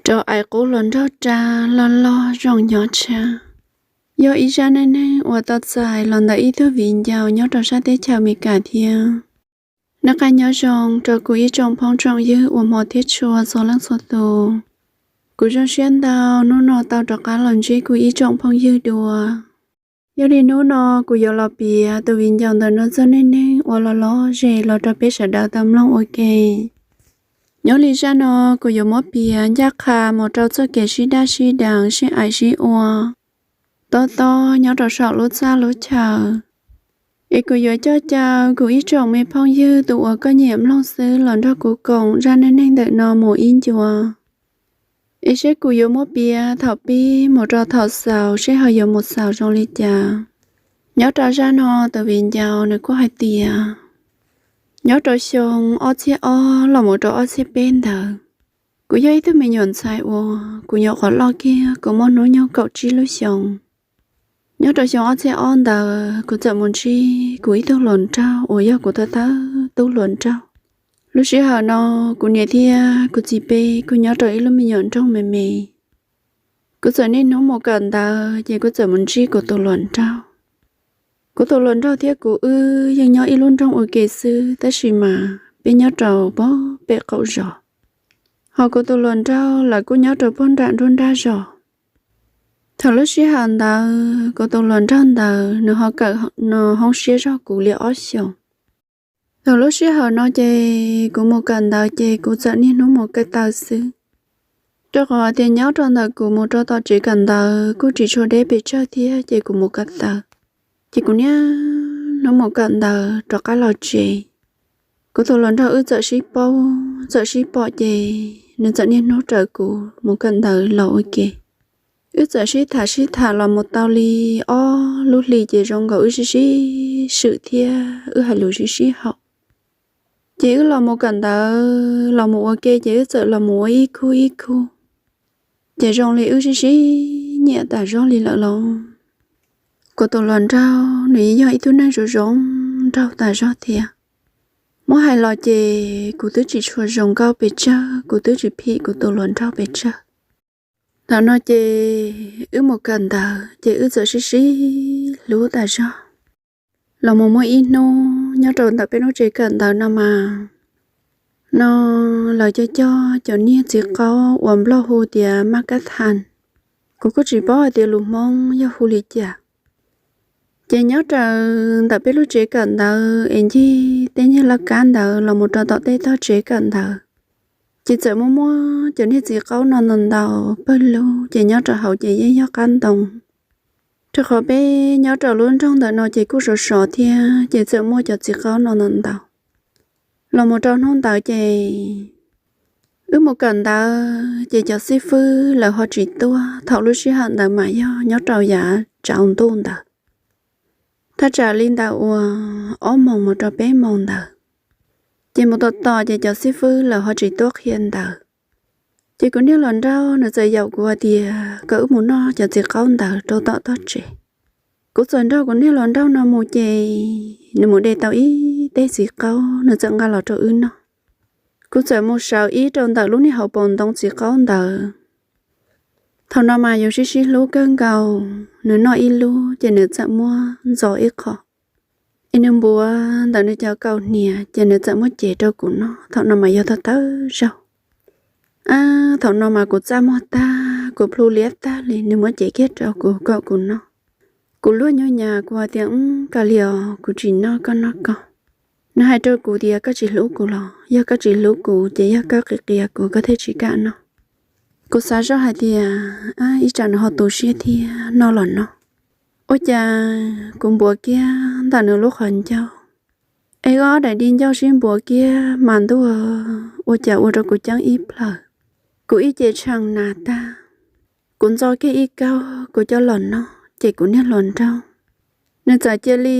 rau ais qub hluas nraug rag loj loj zoo nyob tshaj. Yog ib zaj neej neeg uas tau txais los ntawm ib tug viv ncaus nyob rau sab teb chaws Amelikas thiab. Noj qab nyob zoo rau kuv ib tsoom phooj tsoom ywg uas hmov thiab tshua txhua leej txhua tus. Kuv zoo siab ntau hnub no tau rov qab los ntsib kuv ib tsoom phooj ywg dua. Yog li hnub no kuv yuav los piav tus viv ncaus ntawm no txoj neej neeg uas los lom zem los rau peb sawv daws tau mloog ua ke. Nyob li zaj no kuv yuav muab piav ncaj qha mus rau txoj kev sib daj sib deev sib aim sib ua tob tob nyob rau saum lub txaj lub chaw. Es kuv yuav coj caw kuv ib tsoom me phooj ywg tus uas koj nyiam mloog xwb los nrog kuv koom zaj neej neeg ntawm no mus ib ncua. Es seb kuv yuav muab piav thaum pib mus rau thaum xaus seb ho yuav mus xaus zoo li cas. Nyob rau zaj no tus viv ncaus nws kuj hais tias, nyob rau xyoo ob txhiab ob los mus rau ob txhiab peb ntawd, kuv yog ib tug me nyuam ntxhais uas kuv nyuam qhuav loj kiag kuv muaj hnub nyoog kaum tsib lub xyoos. Nyob rau xyoo ob txhiab ob ntawd kuv txawm mus ntsib kuv ib tug hluas nraug uas yog kuv thawj thawj tub hluas nraug. Lub sij hawm no kuv niam thiab kuv txiv peb kuj nyob rau ib lub me nyuam nroog me me. Kuv txawm niaj hnub mus kawm ntawv ces kuv txawm mus ntsib kuv tus hluas nraug. Kuv tus hluas nraug thiab kuv wb yeej nyob ib lub nroog ua ke xwb tab sis mas peb nyob rau pem qaum zos. Hos kuv tus hluas nraug lawv kuj nyob rau pem nram nruab nrab zos. Thaum lub sij hawm ntawd kuv tus hluas nraug ntawd nws ho kawm no hoob siab zog kuv li ob xyoos. Thaum lub sij hawm no ces kuv mus kawm ntawv ces kuv txawm niaj hnub mus ko taw xwb. Rau qhov tias nyob rau ntawm kuv mus rau tom tsev kawm ntawv kuj tsis tshua deb pes tsawg thiab ces kuv mus ko taw. Ces kuv niaj hnub mus kawm ntawv rov qab los tsev. Kuv tus hluas nraug wb txawm sib paub txawm sib pom ces nws txawm niaj hnub raws kuv mus kawm ntawv los ua ke. Wb txawm sib tham sib tham los mus tau li ob lub hlis ces zoo nkaus wb sib sib swm thiab wb hais lus sib sib haum. Ces wb los mus kawm ntawv los mus ua ke ces wb txawm los mus ua ib khub ib khub. Ces zoo li wb sib sib nyiam tas zog li lawm los. Kuv tus hluas nraug nws yog ib tug neeg zoo zoo nraug tas zog thiab. Muab hais los ces kuv twb tsis tshua zoo nkauj pes tsawg, kuv twb tsis phim kuv tus hluas nraug pes tsawg. Thaum no ces wb mus kawm ntawv ces wb txawm sib sib hlub tas zog. Los mus muaj ib hnub nyob rau ntawm peb lub tsev kawm ntawv no mas, no lawv coj coj cov niag txiv qaub uas nplog hu tias maj kab thas. Kuv kuj tsis paub hais tias lus Hmoob yog hu li cas. Ces nyob rau ntawm peb lub tsev kawm ntawv es ncig tej niag laj kab ntawd los mus rau tom tej tog tsev kawm ntawv, ces txawm muaj muaj cov niag txiv qaub no ntau ntau pawg lug ces nyob rau hauv ces yeej yog qab ntoo. Rau qhov peb nyob rau lub nroog ntawm no ces kuj sov sov thiab ces txawm muaj cov txiv qaub no ntau ntau. Los mus rau hnub ntawd ces wb mus kawm ntawv ces cov xib fwb lawv ho tsis tuaj. Thaum lub sij hawm ntawd mas yog nyob rau yav tsaus ntuj ntawd, thaj tsam li ntawm uas ob moos mus rau peb moos ntawd. Ces mus tom tom ces cov xib fwb lawv ho tsis tuaj qhia ntawv. Ces kuv niag hluas nraug nws txawm yaum kuv hais tias kom wb mus noj cov txiv qaub ntawd rau tom tog tsev. Kuv txawm nrog kuv niag hluas nraug no mus ces nws mus de tau ib teg txiv qaub nws txawm nqa los rau wb noj. Kuv txawm mus sawv ib rau ntawm lub niag hauv paus ntoo txiv qaub ntawd. Thaum no mas yus sib sib hlub kawg nkaus, nws noj ib lub ces nws txawm muab ntxo ib qho, es nws npuav ntawm nws cov kaus hniav ces nws txawm muab cev rau kuv noj. Thaum no mas yog tawg tawg zaug. Ab, thaum no mas kuv txaj muag tag, kuv plhu liab tag li, nws muab cev kiag rau kuv kom kuv noj. Kuv luag nyuag nyas kuv hais tias, Koj li os, kuv tsis noj, koj noj koj. Nws hais rau kuv tias, Koj tsis hlub kuv los? Yog koj tsis hlub kuv ces yog koj qia qia kuv koj thiaj tsis kam noj. Kuv xav zoj hais tias, Ab, ib tsam nws ho tu siab thiab, noj los noj. Ua cas kuv npuav kiag ntawm nws lub qhov ncauj, es ob daim di ncauj sib npuav kiag mas ntuj, ua cas ua rau kuv ceeb ib plhaws. Kuv ib ce tshee nas tag, kuv ntxo kiag ib kaug kuv coj los noj ces kuv niag hluas nraug nws txawm cia li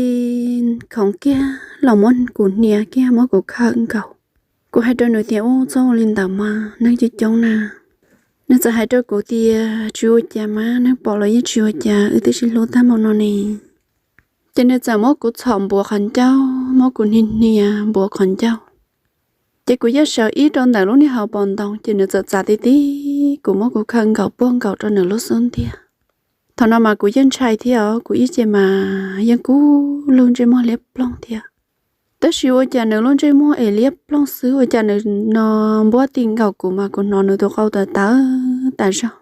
khoov kiag los muab kuv hnia kiag muab kuv khawm nkaus. Kuv hais rau nws tias, Ub, txhob ua li ntawd mas, neeg coob coob na. Nws txawm hais rau kuv tias, Tsis ua cas mas, neeg pom los yeej tsis ua cas, wb twb sib hlub tag mus no ne. Ces nws txawm muab kuv txhom npuav qhov ncauj, muab kuv hnia hnia npuav qhov ncauj. Ces kuv yog sawv ib rau ntawm lub niag hauv paus ntoo ces nws txawm txav tib tib kuv muab kuv khaws nkaus puag nkaus rau nws lub xub ntiag. Thaum no mas kuv yeej ntshai thiab os, kuv ib ce mas yeej kub lub ntsej muag liab ploog thiab. Tab sis ua cas nws lub ntsej muag es liab ploog xwb, ua cas nws no npuab ti nkaus kuv mas kuv hnov nws tus qau tawv tawv tas zog.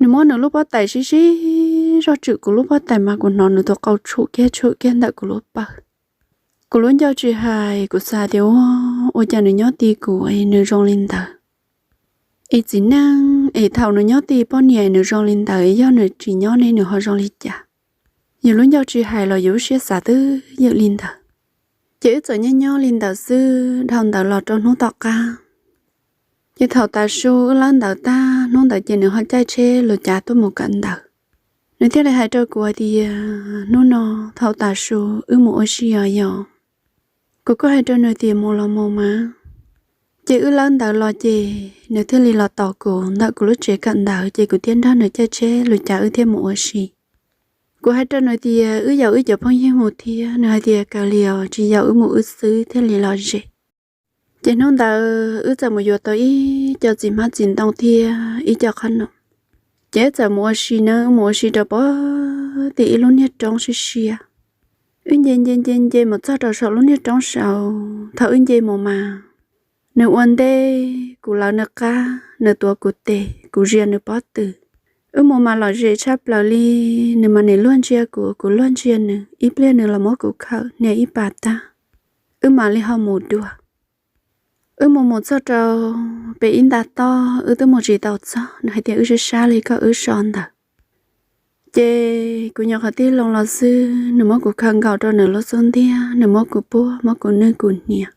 Nws muab nws lub pob tais sib sib zog tswm kuv lub pob tais mas kuv hnov nws tus qau tshum kiag tshum kiag ntawm kuv lub paum. Kuv lub ncauj tsis hais, kuv xav tias ua, ua cas nws nyob ti kuv nws zoo li ntawd. Es txiv neej es thaum nws nyob ti poj niam nws zoo li ntawd, yog nws tsis nyob ne nws ho zoo li cas? Yus lub ncauj tsis hais los yus lub siab xav twb ywm li ntawd. Ces wb txawm nyob nyob li ntawd xwb dhau ntawd los rau hnub tom qab. Ces thaum tav su wb lawb ntawv tag hnub ntawd ces nws ho caij tsheb lus cav tuaj mus kawm ntawv. Nws thiaj li hais rau kuv hais tias hnub no thaum tav su wb mus ua si os yog. Kuv kuj hais rau nws tias mus los mus mas. Ces wb lawb ntawv los ces nws thiaj li los tos kuv ntawm kuv lub tsev kawm ntawv ces kuv thiaj nrog nws caij tsheb lus cav wb thiaj mus ua si. Kuv hais rau nws tias wb yaum wb cov phooj ywg mus thiab, nws hais tias kav liam, tsis yaum, wb mus wb xwb thiaj li lom zem. Ces hnub ntawd wb txawm mus yuav tau ib co txiv hmab txiv ntoo thiab ib co qhob noom. Ces wb txawm mus ua si na, wb mus ua si rau pem ib lub niag roob siab siab. Wb nce nce nce nce mus txog rau saum lub niag roob saud, thaum wb nce mus mas nws ua ntej kuv lawv nws qab, nws tuav kuv tes, kuv zias nws pob tw. Wb mus mas lom zem tshaj plaws li, nws mas nim luag ntsia kuv, kuv luag ntsia nws, ib pliag nws los muab kuv khawm nias ib pas tag, wb mam li ho mus dua. Wb mus mus txog rau pem ib nta toj, wb twb mus tsis tau txog, nws hais tias wb sab sab li koj wb so ntawd. Ces kuv nyuam qhuav tij loo los xwb, nws muab kuv khaws nkaus rau nws lub xub ntiag, nws muab kuv puag, muab kuv nwj kuv hnia.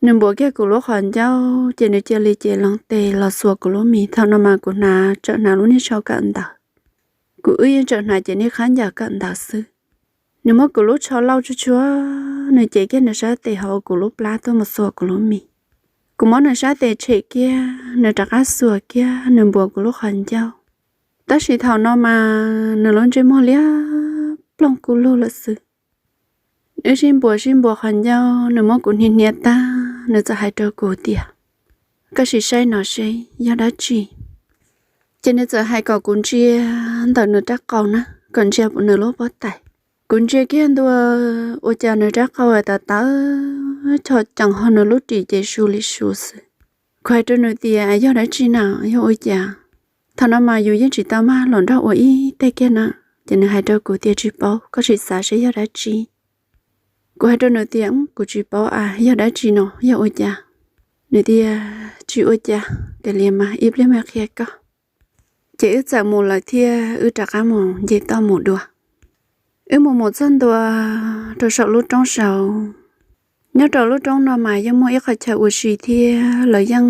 Nws npuav kiag kuv lub qhov ncauj, ces nws cia li ces loo tes los xuas kuv lub mis. Thaum no mas kuv hnav, tseem hnav lub niag tsho kawm ntawv. Kuv wb yeej tseem hnav ces niag khaub ncaws kawm ntawv xwb. Nws muab kuv lub tsho lauj tsuag tsuag, nws ces kiag nws sab tes hauv kuv lub plab tuaj mus xuas kuv lub mis. Kuv muab nws sab tes tshem kiag, nws rov qab xuas kiag, nws npuav kuv lub qhov ncauj. Tab sis thaum no mas nws lub ntsej muag liab ploog kuj lug lawm xwb. Wb sib npuav sib npuav qhov ncauj, nws muab kuv hnia hnia tag, nws txawm hais rau kuv tias, koj sim saib no seb yog dab tsi. Ces nws txawm hais kom kuv ntsia ntawm nws rab qau na, kom ntsia nws lub pob tais. Kuv ntsia kiag ntua, ua cas nws rab qau tawv tawv chom cees, ho nws lub ris ces su li su xwb. Kuv hais rau nws tias, yog dab tsi na, yog ua cas? Thaum no mas yus yeej tsis tau maj los nrog ua ib teg kiag na. Ces nws hais rau kuv tias, tsis paub, koj sim xav seb yog dab tsi. Kuv hais rau nws tias, kuv tsis paub a, yog dab tsi no, yog ua cas? Nws tias, tsis ua cas, kav liam mas ib pliag mam qhia koj. Ces wb txawm mus lawm thiab wb rov qab mus nce toj mus dua. Wb mus mus txog ntua rau saum lub roob saud. Nyob rau lub roob no mas yeej muaj ib qhov chaw ua si thiab, lawv yeej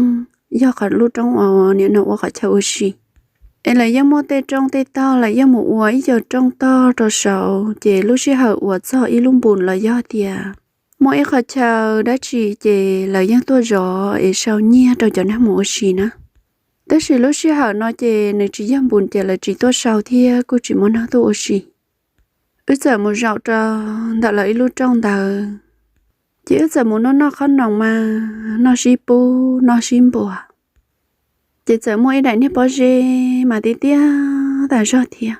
yog qhov lub roob uas nim no ua qhov chaw ua si. Es lawv yeej muaj tej roob tej tog, lawv yeej mus ua ib co roob tog rau saud, ces lub sij hawm uas txog ib lub npus los yog tias muaj ib qhov chaw dab tsi ces lawv yeej tuaj zov es sau nyiaj rau cov neeg mus ua si na. Tab sis lub sij hawm no ces nws tsis yog npus ces lawv tsis tuaj sau thiab kuj tsis muaj neeg tuaj ua si. Wb txawm mus zaum rau ntawm lawv ib lub roob ntawd, ces wb txawm mus noj noj qhob noom mas noj sib pub noj sib npuas. Ces txawm muaj ib daim niag pob zeb mas tiaj tiaj tas zog thiab.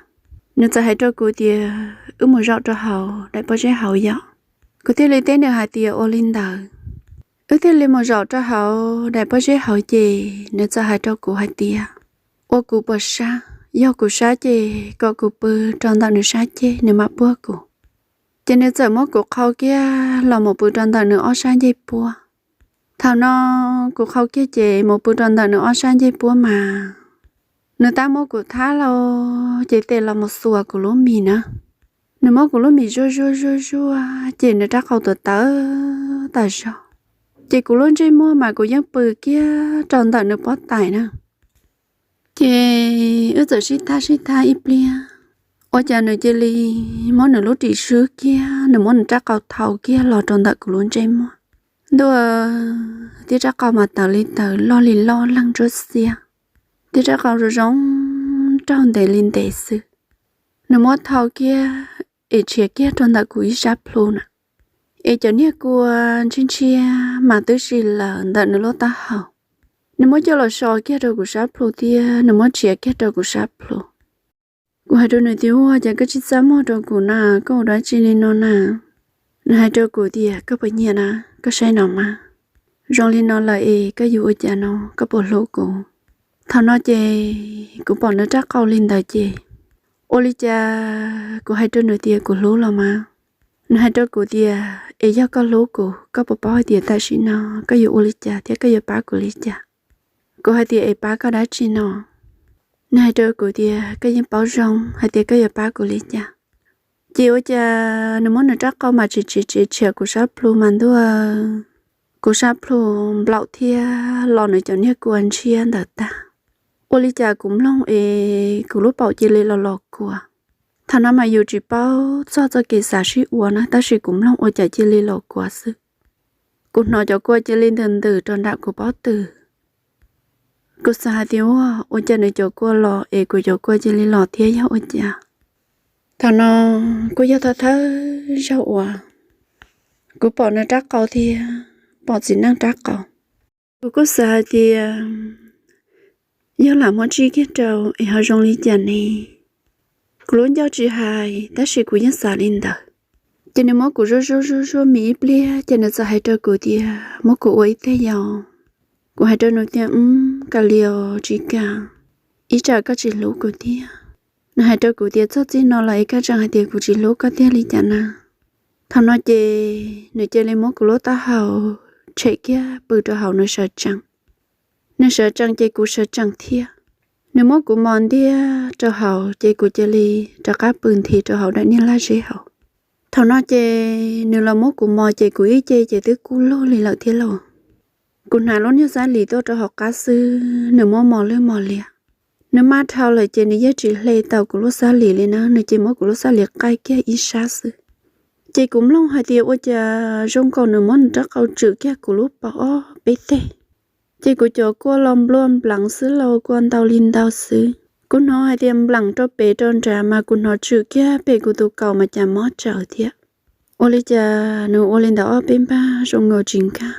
Nws txawm hais rau kuv tias, wb mus zaum rau hauv daim pob zeb hauv yom. Kuv thiaj li teb nws hais tias, ua li ntawd. Wb thiaj li mus zaum rau hauv daim pob zeb hauv ces nws txawm hais rau kuv hais tias, ua kuv puas sab, yog kuv sab ces kom kuv pw rau ntawm nws sab ceg nws mam puag kuv. Ces nws txawm muab kuv qhau kiag los mus pw rau ntawm nws ob sab ncej puab. Thaum no kuv qhau kiag ces mus pw rau ntawm nws ob sab ncej puab mas nws tab muab kuv thab los ces tes los mus xuas kuv lub mis na. Nws muab kuv lub mis zuaj zuaj zuaj zuaj ces nws rab qau tawv tawv tas zog. Ces kuv lub ntsej muag mas kuv yeej pw kiag rau ntawm nws pob tais na. Ces wb txawm sib thab sib thab ib pliag, ua cas nws cia li muab nws lub ris swb kiag, nws muab nws rab qau thau kiag los rau ntawm kuv lub ntsej muag. Ntuj, tib rab qau mas tawv li tawv, loj li loj, leeg ntsuab xiab, tib rab qau zoo zoo nraug ntev li ntev xwb. Nws muab thau kiag es tshiav kiag rau ntawm kuv ib sab plhu na, es cov niag kua ntshiab ntshiab mas twb si lawm ntawm nws lub taub hau. Nws muab coj los so kiag rau kuv sab plhu thiab nws muab txiav kiag rau kuv sab plhu. Kuv hais rau nws tias, Ua cas koj tsis txaj muag rau kuv na, koj ua dab tsi li no na? Nws hais rau kuv tias, Koj puas nyiam na? Koj saib no mas, zoo li no lawm es koj yuav ua cas no? Koj puas hlub kuv? Thaum no ces kuv pom nws rab qau li ntawd ces, ua li cas kuv hais rau nws tias, Kuv hlub los mas. Nws hais rau kuv tias, Es yog koj hlub kuv, koj puas paub hais tias tam sim no koj yuav ua li cas thiab koj yuav pab kuv li cas? Kuv hais tias, Es pab koj dab tsi no? Nws hais rau kuv tias, Koj yeej paub zoo hais tias koj yuav pab kuv li cas. Ces ua cas nws muab nws rab qau mas tsis tsis tsis tshiav kuv sab plhu mas ntuj, kuv sab plhu nplaum thiab los nws cov niag kua ntshiab ntawd tag. Ua li cas kuv mloog es kuv lub paum cia li los los kua. Thaum no mas yus tsis paub txog txoj kev xav sib ua na, tab sis kuv mloog ua cas cia li los kua xwb. Kuv hnov cov kua cia li ntws ntws rau nram kuv pob tw. Kuv xav hais tias, Ua, ua cas nws cov kua los es kuv cov kua cia li los thiab yog ua cas? Thaum no kuj yog thawj thawj zaug uas kuv pom nws rab qau thiab pom txiv neej rab qau. Kuv kuj xav hais tias, Yog lam muab tsij kiag rau es ho zoo li cas ne? Kuv lub ncauj tsis hais tab sis kuv yeej xav li ntawd. Ces nws muab kuv zuaj zuaj zuaj zuaj me ib pliag ces nws txawm hais rau kuv tias, Muab kuv ua ib teg yos. Kuv hais rau nws tias, Ub, kav liam, tsis kam, ib tsam koj tsis hlub kuv thiab. Nws hais rau kuv tias, Txog txij no los es koj tseem hais tias kuv tsis hlub koj tiag li cas na? Thaum no ces nws cia li muab kuv lub taub hau tshem kiag pw rau hauv nws sawv tsees. Nws sawv tsees ces kuv sawv tsees thiab. Nws muab kuv mos ntiag rau hauv ces kuv cia li rov qab pw nthi rau hauv daim niag laj zeb hauv. Thaum no ces nws los muab kuv mos ces kuv ib ce ces twb kub lug li lawm thiab lauj. Kuv hnav lub niag xab lis tuaj rau hauv qab xwb, nws muab mos lwj mos liam. Nws maj dhau lawm ces nws yeej tsis hle tau kuv lub xab lis li na, nws ces muab kuv lub xab lis qaij kiag ib sab xwb. Ces kuv mloog hais tias, Ua cas zoo nkaus nws muab nws rab qau tswm kiag kuv lub paum ob peb teg. Ces kuv cov kua los nplua npleev xwb los kua ntau li ntau xwb. Kuv hnov hais tias npleem rau pem rau nrad mas kuv hnov tswm kiag pem kuv tus kaum mas cas mob tsaws thiab. Ua li cas nws ua li ntawd ob peb npag zoo nkaus tsis nkag,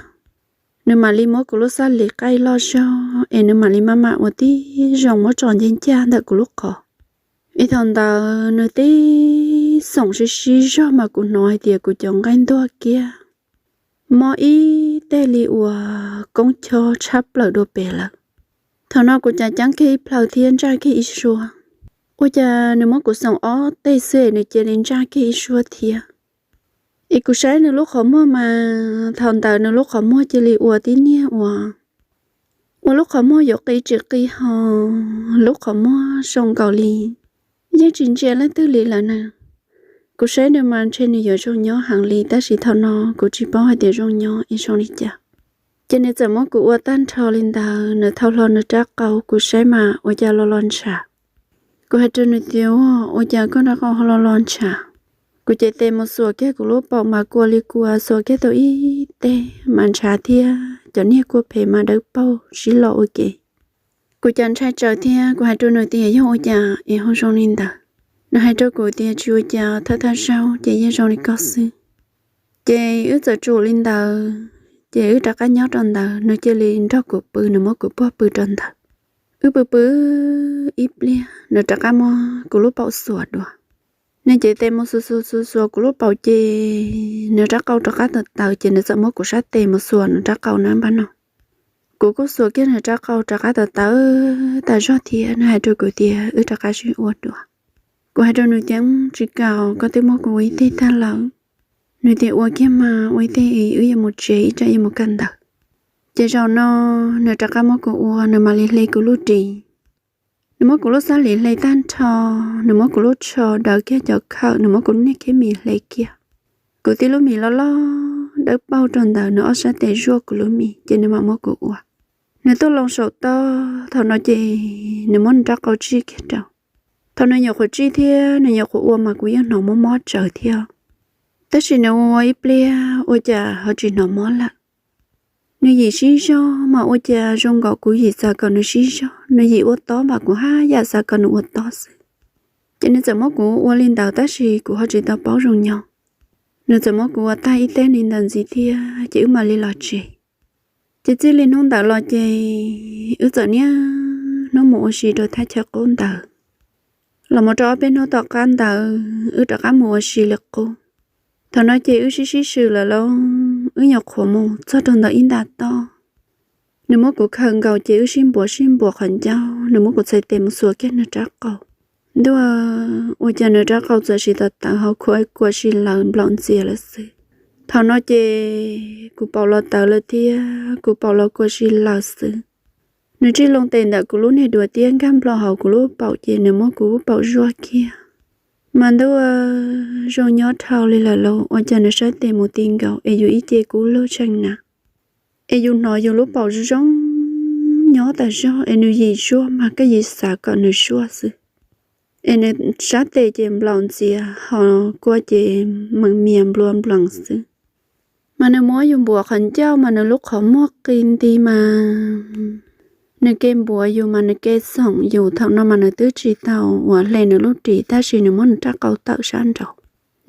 nws mam li muab kuv lub xab lis qaij loj zog es nws mam li maj mam ua tib zoo muab tso ncaj ncaj ntawm kuv lub qhov. Es thaum ntawd nws tib xoom sib sib zog mas kuv hnov hais tias kuv cov nqaij ntuag kiag mob ib teg li uas koob chob tshab plaws dua pem lawm. Thaum no kuv cav ceeb kiag ib plhaw thiab ntsaj kiag ib suab. Ua cas nws muab kuv xoom ob teg xwb es nws cia li ntsaj kiag ib suab thiab. Es kuv saib nws lub qhov muag mas thaum ntawd nws lub qhov muag cia li ua tib niag uas, ua lub qhov muag yuav qi tsis qi ho, lub qhov muag zoo nkaus li yeej tsis ntsia leej twg li lawm na. Kuv saib nws mas ntshe nws yuav zoo nyob heev li tab sis thaum no kuv tsis paub hais tias zoo nyob es zoo li cas. Ces nws txawm muab kuv ua tag nrho li ntawd, nws thau hlo nws rab qau, kuv saib mas ua cas los los ntshav. Kuv hais rau nws tias, Ua cas koj rab qau ho los los ntshav? Kuv cev tes mus xuas kiag kuv lub paum mas kua li kua, xuas kiag tau ib teg mas ntshav thiab cov niag kua phem mas dawb paug sib lo ua ke. Kuv cas ntshai tsawv thiab kuv hais rau nws tias, Yog ua cas es ho zoo li ntawd? Nws hais rau kuv tias, Tsis ua cas, thawj thawj zaug ces yeej zoo li koj xwb. Ces wb txawm tsum li ntawd, ces wb rov qab nyob rau ntawd, nws cia li nrog kuv pw, nws muab kuv puag pw rau ntawd. Wb pw pw ib pliag nws rov qab muab kuv lub paum xuas dua. Nws cev tes mus xuas xuas xuas xuas kuv lub paum ces nws rab qau rov qab tawv tawv ces nws txawm muab kuv sab tes mus xuas nws rab qau na npaj no. Kuv kuj xuas kiag nws rab qau rov qab tawv tawv tas zog thiab nws hais rau kuv tias, Wb rov qab sib ua dua. Kuv hais rau nws tias, Tsis kam, koj twb muab kuv ua ib teg tag lawm. Nws tias, Ua kiag mas, ua ib teg wb yuav mus tsev, ib tsam yuav mus kawm ntawv. Ces zaum no nws rov qab muab kuv ua, nws mam li hle kuv lub ris. Nws muab kuv lub xab lis hle tag nrho, nws muab kuv lub tsho daws kiag cov khawm, nws muab kuv lub niag khib mis hle kiag. Kuv tib lub mis loj loj dawb paug rau ntawd, nws ob sab tes zuaj kuv lub mis ces nws mam muab kuv ua. Nws tuaj loo saum toj, thaum no ces nws muab nws rab qau tsij kiag rau. Thaum nws nyuam qhuav tsij thiab nws nyuam qhuav ua mas kuv yeej hnov mob mob tsawv thiab. Tab sis nws ua ib pliag ua cas ho tsis hnov mob lawm. Nws yim sib zog mas ua cas zoo nkaus kuv yim xav kom nws sib zog, nws yim ua tob mas kuv haj yam xav kom nws ua tob xwb. Ces nws txawm muab kuv ua li ntawd tab sis kuv ho tsis tau paub zoo nyob. Nws txawm muab kuv ua tag ib teg li ntawd ntxiv thiab ces wb mam li los tsev. Ces txij li hnub ntawd los ces wb txawm niaj hnub mus ua si rau thaj chaw qub ntawd. Los mus rau ob peb hnub tom qab ntawd wb rov qab mus ua si li qub. Thaum no ces wb sib sib swm lawm lauj, wb nyuam qhuav mus txog rau ntawm ib nta toj. Nws muab kuv khaws nkaus ces wb sib npuav sib npuav qhov ncauj, nws muab kuv txhais tes mus xuas kiag nws rab qau. Ntuj, ua cas nws rab qau txawm siv tawv tawv hauv kua si lawm nplaum ntxias lawm xwb. Thaum no ces kuv paum los tawv lawm thiab kuv paum los kua si lawm xwb. Nws tsij loo tes ntawm kuv lub niag duav tiab nkag nplo hauv kuv lub paum ces nws muab kuv lub paum zuaj kiag. Mas ntuj, zoo nyob dhau li lawm lauj, ua cas nws saib tes mus ti nkaus es yus ib ce kub lug tshee na. Es yus hnov yus lub paum zoo nyob tas zog es nws yim zuaj mas koj yim xav kom nws zuaj xwb. Es nws sab tes ces nplaum ntxias ho kua ces mees mias nplua nplees xwb. Mas nws muab yus npuav qhov ncauj mas nws lub qhov muag qi nti mas nws ke npuav yus mas nws ke xoom yus. Thaum no mas nws twb tsis tau uas hle nws lub ris tab sis nws muab nws rab qau tawm sab nraud.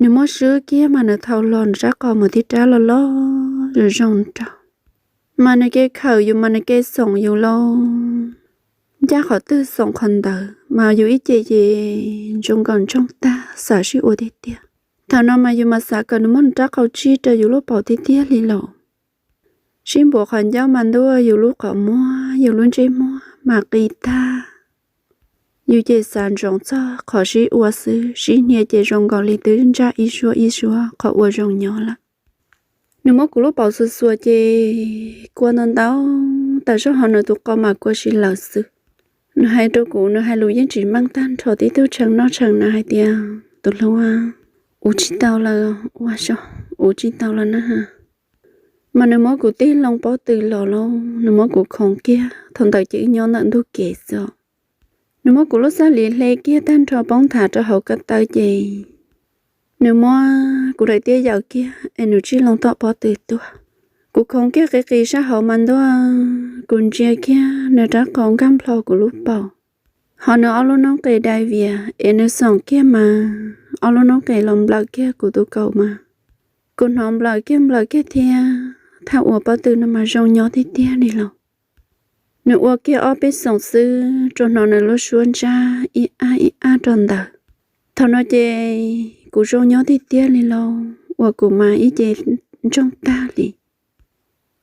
Nws muab swb kiag mas nws thau hlo nws rab qau mus tib rab loj loj zoo zoo nraug. Mas nws ke khawm yus mas nws ke xoom yus lauj. Ncaj qhov twg xoom qhov ntawd mas yus ib ce ces zoo nkaus ntsoog tag xav sib ua tiag tiag. Thaum no mas yus mas xav kom nws muab nws rab qau tsij rau yus lub paum tiag tiag li lauj. Sib npuav qhov ncauj mas ntuj, yus lub qhov muag yus lub ntsej muag mas qi tag. Yus ces xav ntsoov txog qhov sib ua xwb, sib hnia ces zoo nkaus li twb ntsaj ib suab ib suab qhov ua zoo nyob lawm. Nws muab kuv lub paum xuas xuas ces kua ntau ntau tas zog ho nws tus qau mas kua si lawm xwb. Nws hais rau kuv, nws hais lus yeej tsis meej tag nrho tib tug tshee noj tshee na hais tias, tus hlub, ua tsis tau lawm, ua so, ua tsis tau lawm na. Mas nws muab kuv tig loo pob tw los lauj, nws muab kuv khoov kiag, thaum ntawd ces wb nyob ntawm ntug kev xwb. Nws muab kuv lub xab lis hle kiag tag nrho poob nthav rau hauv ko taw ces nws muab kuv daim tiab yaws kiag es nws tsij loo tom pob tw tuaj. Kuv khoov kiag qis qis sab hauv mas ntuj, kuv ntsia kiag nws rab qau nkag nplo kuv lub paum, ho nws ob lub noob qes dai vias es nws xoom kiag mas ob lub noob qes los nplawm kiag kuv tus kaus mas kuv hnov nplawm kiag nplawm kiag thiab. Thaj ua pob tw no mas zoo nyob tiag tiag li lauj. Nws ua kiag ob peb xoom xwb tsuas hnov nws lub suab ntsaj ib ab ib ab rau ntawd. Thaum no ces kuv zoo nyob tiag tiag li lauj, uas kuv mas ib ce ntsoog tag li.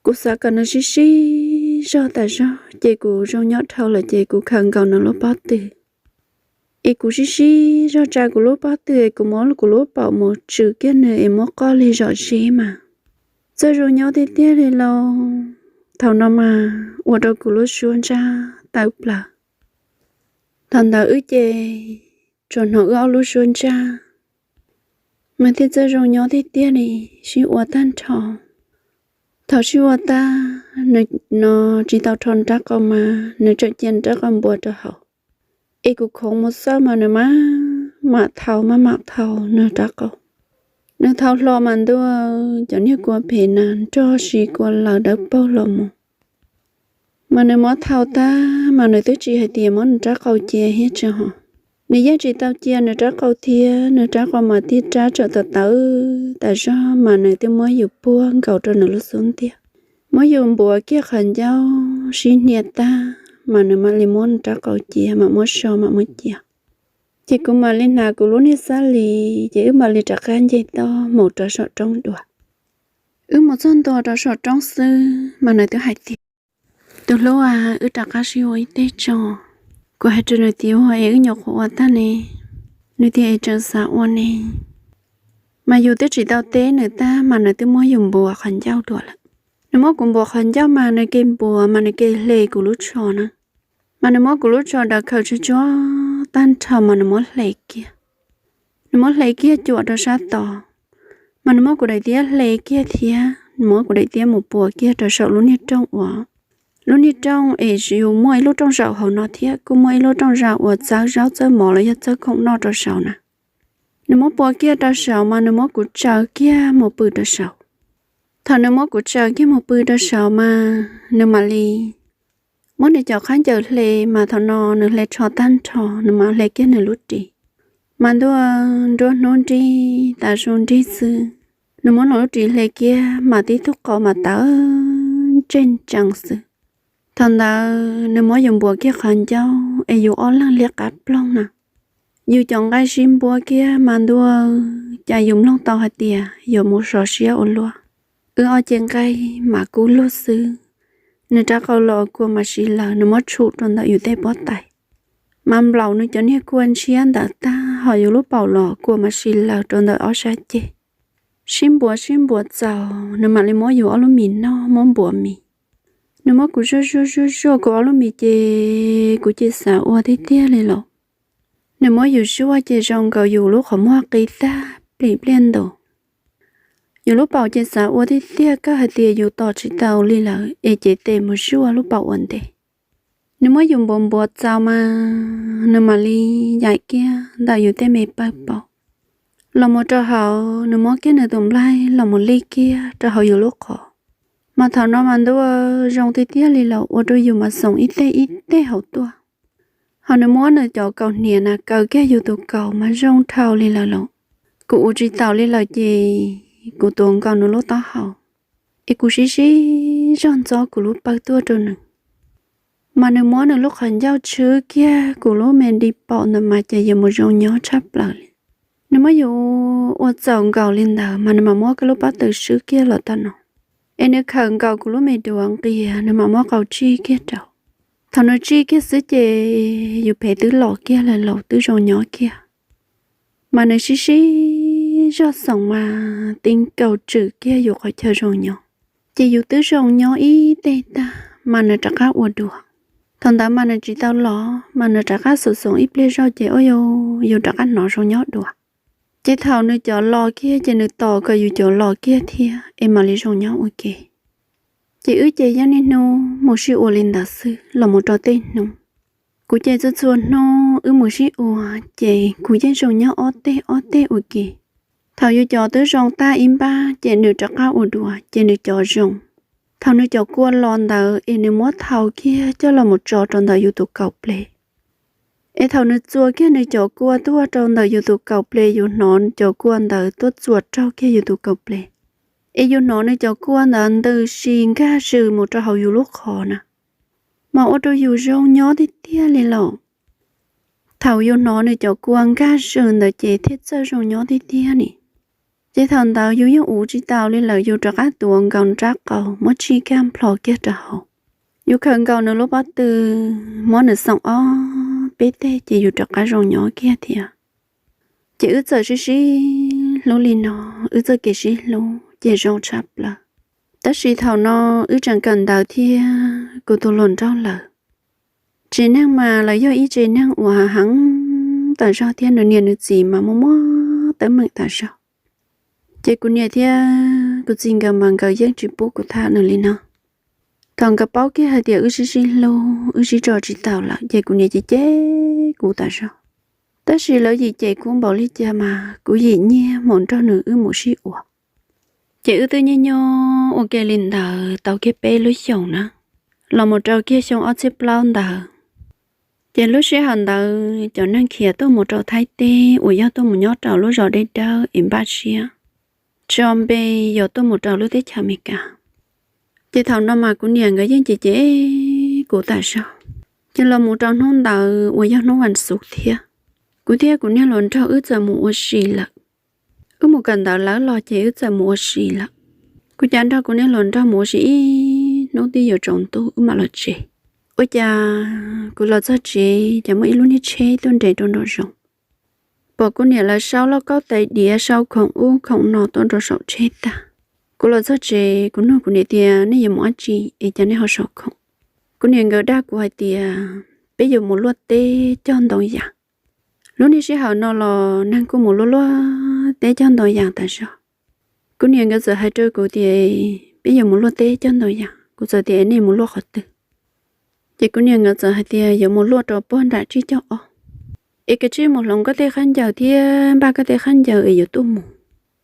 Kuv xav kom nws sib sib zog tas zog ces kuv zoo nyob dhau lawm ces kuv khawm nkaus nws lub pob tw. Es kuv sib sib zog tsa kuv lub pob tw es kuv muab kuv lub paum mus tswm kiag nws es muab qoj li zom zeb mas txawj zoo nyob tiag tiag li lauj. Thaum no mas ua rau kuv lub suab ntsaj tawm plaws. Thaum ntawd wb ces tsuas hnov wb ob lub suab ntsaj mas thiaj txawj zoo nyob tiag tiag li, sib ua tag nrho. Thaum sib ua tag, nws no tsis tau rho nws rab qau mas nws tseem cia nws rab qau npuav rau hauv. Es kuv khoov mus xauj mas nws maj mam thau maj mam thau nws rab qau. Nws thau hlo mas ntuj, cov niag kua phem na nrog si kua lawv dawb paug los mus. Mas nws muab thau tag mas nws twb tsis hais tias muab nws rab qau cia thiab tsis ho. Nws yeej tsis tau cia nws rab qau thiab, nws rab qau mas tib rab tseem tawv tawv tas zog mas nws twb muab yus puag nkaus rau nws lub xub ntiag, muab yus npuav kiag qhov ncauj sib hnia tag mas nws mam li muab nws rab qau cia mam muab so mam muab cia. Ces kuv mam li hnav kuv lub niag xab lis ces wb mam li rov qab nce toj mus rau saum roob dua. Wb mus txog ntua rau saum roob xwb mas nws twb hais tias, tus hlub a, wb rov qab sib ua ib teg tso. Kuv hais rau nws tias, ua es wb nyuam qhuav ua tag ne. Nws tias es tseem xav ua ne. Mas yus twb tsis tau teb nws tag mas nws twb muab yus npuav qhov ncauj dua lawm. Nws muab kuv npuav qhov ncauj mas nws ke npuav mas nws ke hle kuv lub tsho na. Mas nws muab kuv lub tsho daws khaws tsuag tsuag tag nrho mas nws muab hle kiag. Nws muab hle kiag cuam rau sab tod, mas nws muab kuv daim tiab hle kiag thiab nws muab kuv daim tiab mus puas kiag rau saum lub niag rooj uas, lub niag rooj es yus muaj ib lub rooj zaum hauv no thiab kuj muaj ib lub rooj zaum uas txawb zaub txawb mov los yog txawb khoom noj rau saud na. Nws muab puas kiag rau saud mas nws muab kuv tsaws kiag mus pw rau saud. Thaum nws muab kuv tsaws kiag mus pw rau saud mas nws mam li muab nws cov khaub ncaws hle, mas thaum no nws hle tsho tag nrho nws mam hle kiag nws lub ris. Mas ntuj, nruab hnub nrig tas su nrig xwb, nws muab nws lub ris hle kiag mas tib tug qau mas tawv tseej tsees xwb. Thaum ntawd nws muab yus npuav kiag qhov ncauj es yus ob leeg liab qab ploog na. Yus cov nqaij sib npuab kiag mas ntuj, cas yus mloog tau hais tias yuav mus sov siab ua luaj. Wb ob ce nqaij mas kub lug xwb. Nws rab qau los kua mas si lawm, nws muab tshum rau ntawm yus tej pob tais. Mas nplaum nws cov niag kua ntshiab ntawd tag, ho yus lub paum los kua mas si lawm rau ntawm ob sab ceg. Sib npuav sib npuav txaus, nws mam li muab yus ob lub mis noj, muab npuav mis. Nws muab kuv zuaj zuaj zuaj zuaj kuv ob lub mis ces kuv ces xav ua tiag tiag li los. Nws muab yus zuaj ces zoo nkaus yus lub qhov muag qi tag plim pliaj ntus. Yus lub paum ces xav ua tiag tiag, kawg hais tias yus tos tsis tau li lawm es cev tes mus zuaj lub paum ua ntej. Nws muab yus npuav npuav txaus mas nws mam li yaim kiag ntawm yus tej me pawg paum los mus rau hauv. Nws muab kiag nws tus nplaig los mus lij kiag rau hauv yus lub qhov. Mas thaum no mas ntuj, zoo tiag tiag li los ua rau yus mas xoom ib teg ib teg hauv tuaj. Ho nws muab nws cov kaus hniav na kaw kiag yus tus kaus mas zoo dhau li lawm los. Kuv ua tsis taus li lawm ces kuv tuav nkaus nws lub taub hau es kuv sib sib zog ntxob kuv lub pawg tuaj rau nws. Mas nws muab nws lub qhov ncauj tshwb kiag kuv lub me di paum ntawd mas ces yus mus zoo nyob tshaj plaws li. Nws muab yus ua txaus nkaus li ntawd mas nws mam muab kuv lub pob tw swb kiag los tau no. Es nws khawm nkaus kuv lub me duav nqia, nws mam muab qau tsij kiag rau. Thaum nws tsij kiag xwb ces yus phev twb los kiag lawm los twb zoo nyob kiag. Mas nws sib sib zog xoom mas ti nkaus tswm kiag yus qhov chaw zoo nyob. Ces yus twb zoo nyob ib teg tag mas nws rov qab ua dua. Thaum ntawd mas nws tsis tau los mas nws rov qab xum xoom ib pliag zog ces ua rau yus rov qab hnov zoo nyob dua. Ces thaum nws cov los kiag ces nws tos kom yus cov los kiag thiab es mam li zoo nyob ua ke. Ces wb ces yeej niaj hnub mus sib ua li ntawd xwb los mus rau tej hnub. Kuv ces txhua txhua hnub wb mus sib ua ces kuv yeej zoo nyob ob teg ob teg ua ke. Thaum yus cov twb zoo tag ib npab ces nws rov qab ua dua ces nws cov zoo. Thaum nws cov kua los ntawd es nws muab thau kiag coj los mus tso rau ntawm yus tus kaus ples. Es thaum nws txuas kiag nws cov kua tuaj rau ntawm yus tus kaus ples, yus hnov cov kua ntawd tuaj txuas raug kiag yus tus kaus ples. Es yus hnov nws cov kua ntawd ntws si nkag zws mus rau hauv yus lub qhov na, mas ua rau yus zoo nyob tiag tiag li los. Thaum yus hnov nws cov kua nkag zws ntawd ces thiaj txawj zoo nyob tiag tiag ni. Ces thaum ntawd yus yeej ua tsis taus li lawm, yus rov qab tuav nkaus nws rab qau muab tsij kaj nplho kiag rau hauv. Yus khawm nkaus nws lub pob tw, muab nws xoom ob peb teg ces yus rov qab zoo nyob kiag thiab. Ces wb txawm sib sib hlub li no, wb txoj kev sib hlub ces zoo tshaj plaws. Tab sis thaum no wb tseem kawm ntawv thiab kuv tus hluas nraug lawm. Tsev neeg mas lawv yog ib tsev neeg uas heev tas zog thiab nws niam nws txiv mas muaj muab teeb meem tas zog. Ces kuv niam thiab kuv txiv nkawd mas nkawd yeej tsis pub kuv tham nws li no. Thaum nkawd paub kiag hais tias wb sib sib hlub, wb sib tso tsis taus lawm ces kuv niam ces cem kuv tas zog. Tab sis lawv yim cem kuv npaum li cas mas kuv yim nyiag mus nrog nws wb mus sib ua. Ces wb twb nyiag nyob ua ke li ntawd tau kiag peb lub xyoos na, los mus rau kiag xyoo ob txhiab plaub ntawd. Ces lub sij hawm ntawd cov neeg khiav tuaj mus rau Thaib teb uas yog tuaj mus nyob rau lub zos deb dawb es npaj siab tso npe yuav tuaj mus rau lub teb chaws Amelikas. Ces thaum no mas kuv niam nkawd yeej cem cem kuv tas zog. Ces los mus rau hnub ntawd uas yog hnub vas xuv thiab, kuv thiab kuv niag hluas nraug wb txawm mus ua si lawm. Wb mus kawm ntawv lawv los ces wb txawm mus ua si lawm. Kuv cav nrog kuv niag hluas nraug mus ua si ib hnub twb yuav tsaus ntuj wb mam los tsev. Ua cas kuv los txog tsev ces muaj ib lub niag tsheb tuaj nres rau nraum zoov. Pom kuv niam lawv sau lauj kaub tais diav, sau khoom ub khoom no tuaj rau saum tsheb tag. Kuv los txog tsev kuv nug kuv niam tias nej yuav mus dab tsi es cas nej ho sau khoom. Kuv niam nkawd dag kuv hais tias peb yuav mus luaj teb cog ntoo yas. Lub niag sij hawm no los neeg kuj mus luaj luaj teb cog ntoo yas tas zog. Kuv niam nkawd txawm hais rau kuv tias peb yuav mus luaj teb cog ntoo yas, kuv txawm tias nej mus luaj qhov twg. Ces kuv niam nkawd txawm hais tias yuav mus luaj rau puag nram tsib caug ob, es koj tsij mus hloov koj tej khaub ncaws thiab npaj koj tej khaub ncaws es yuav tuaj mus.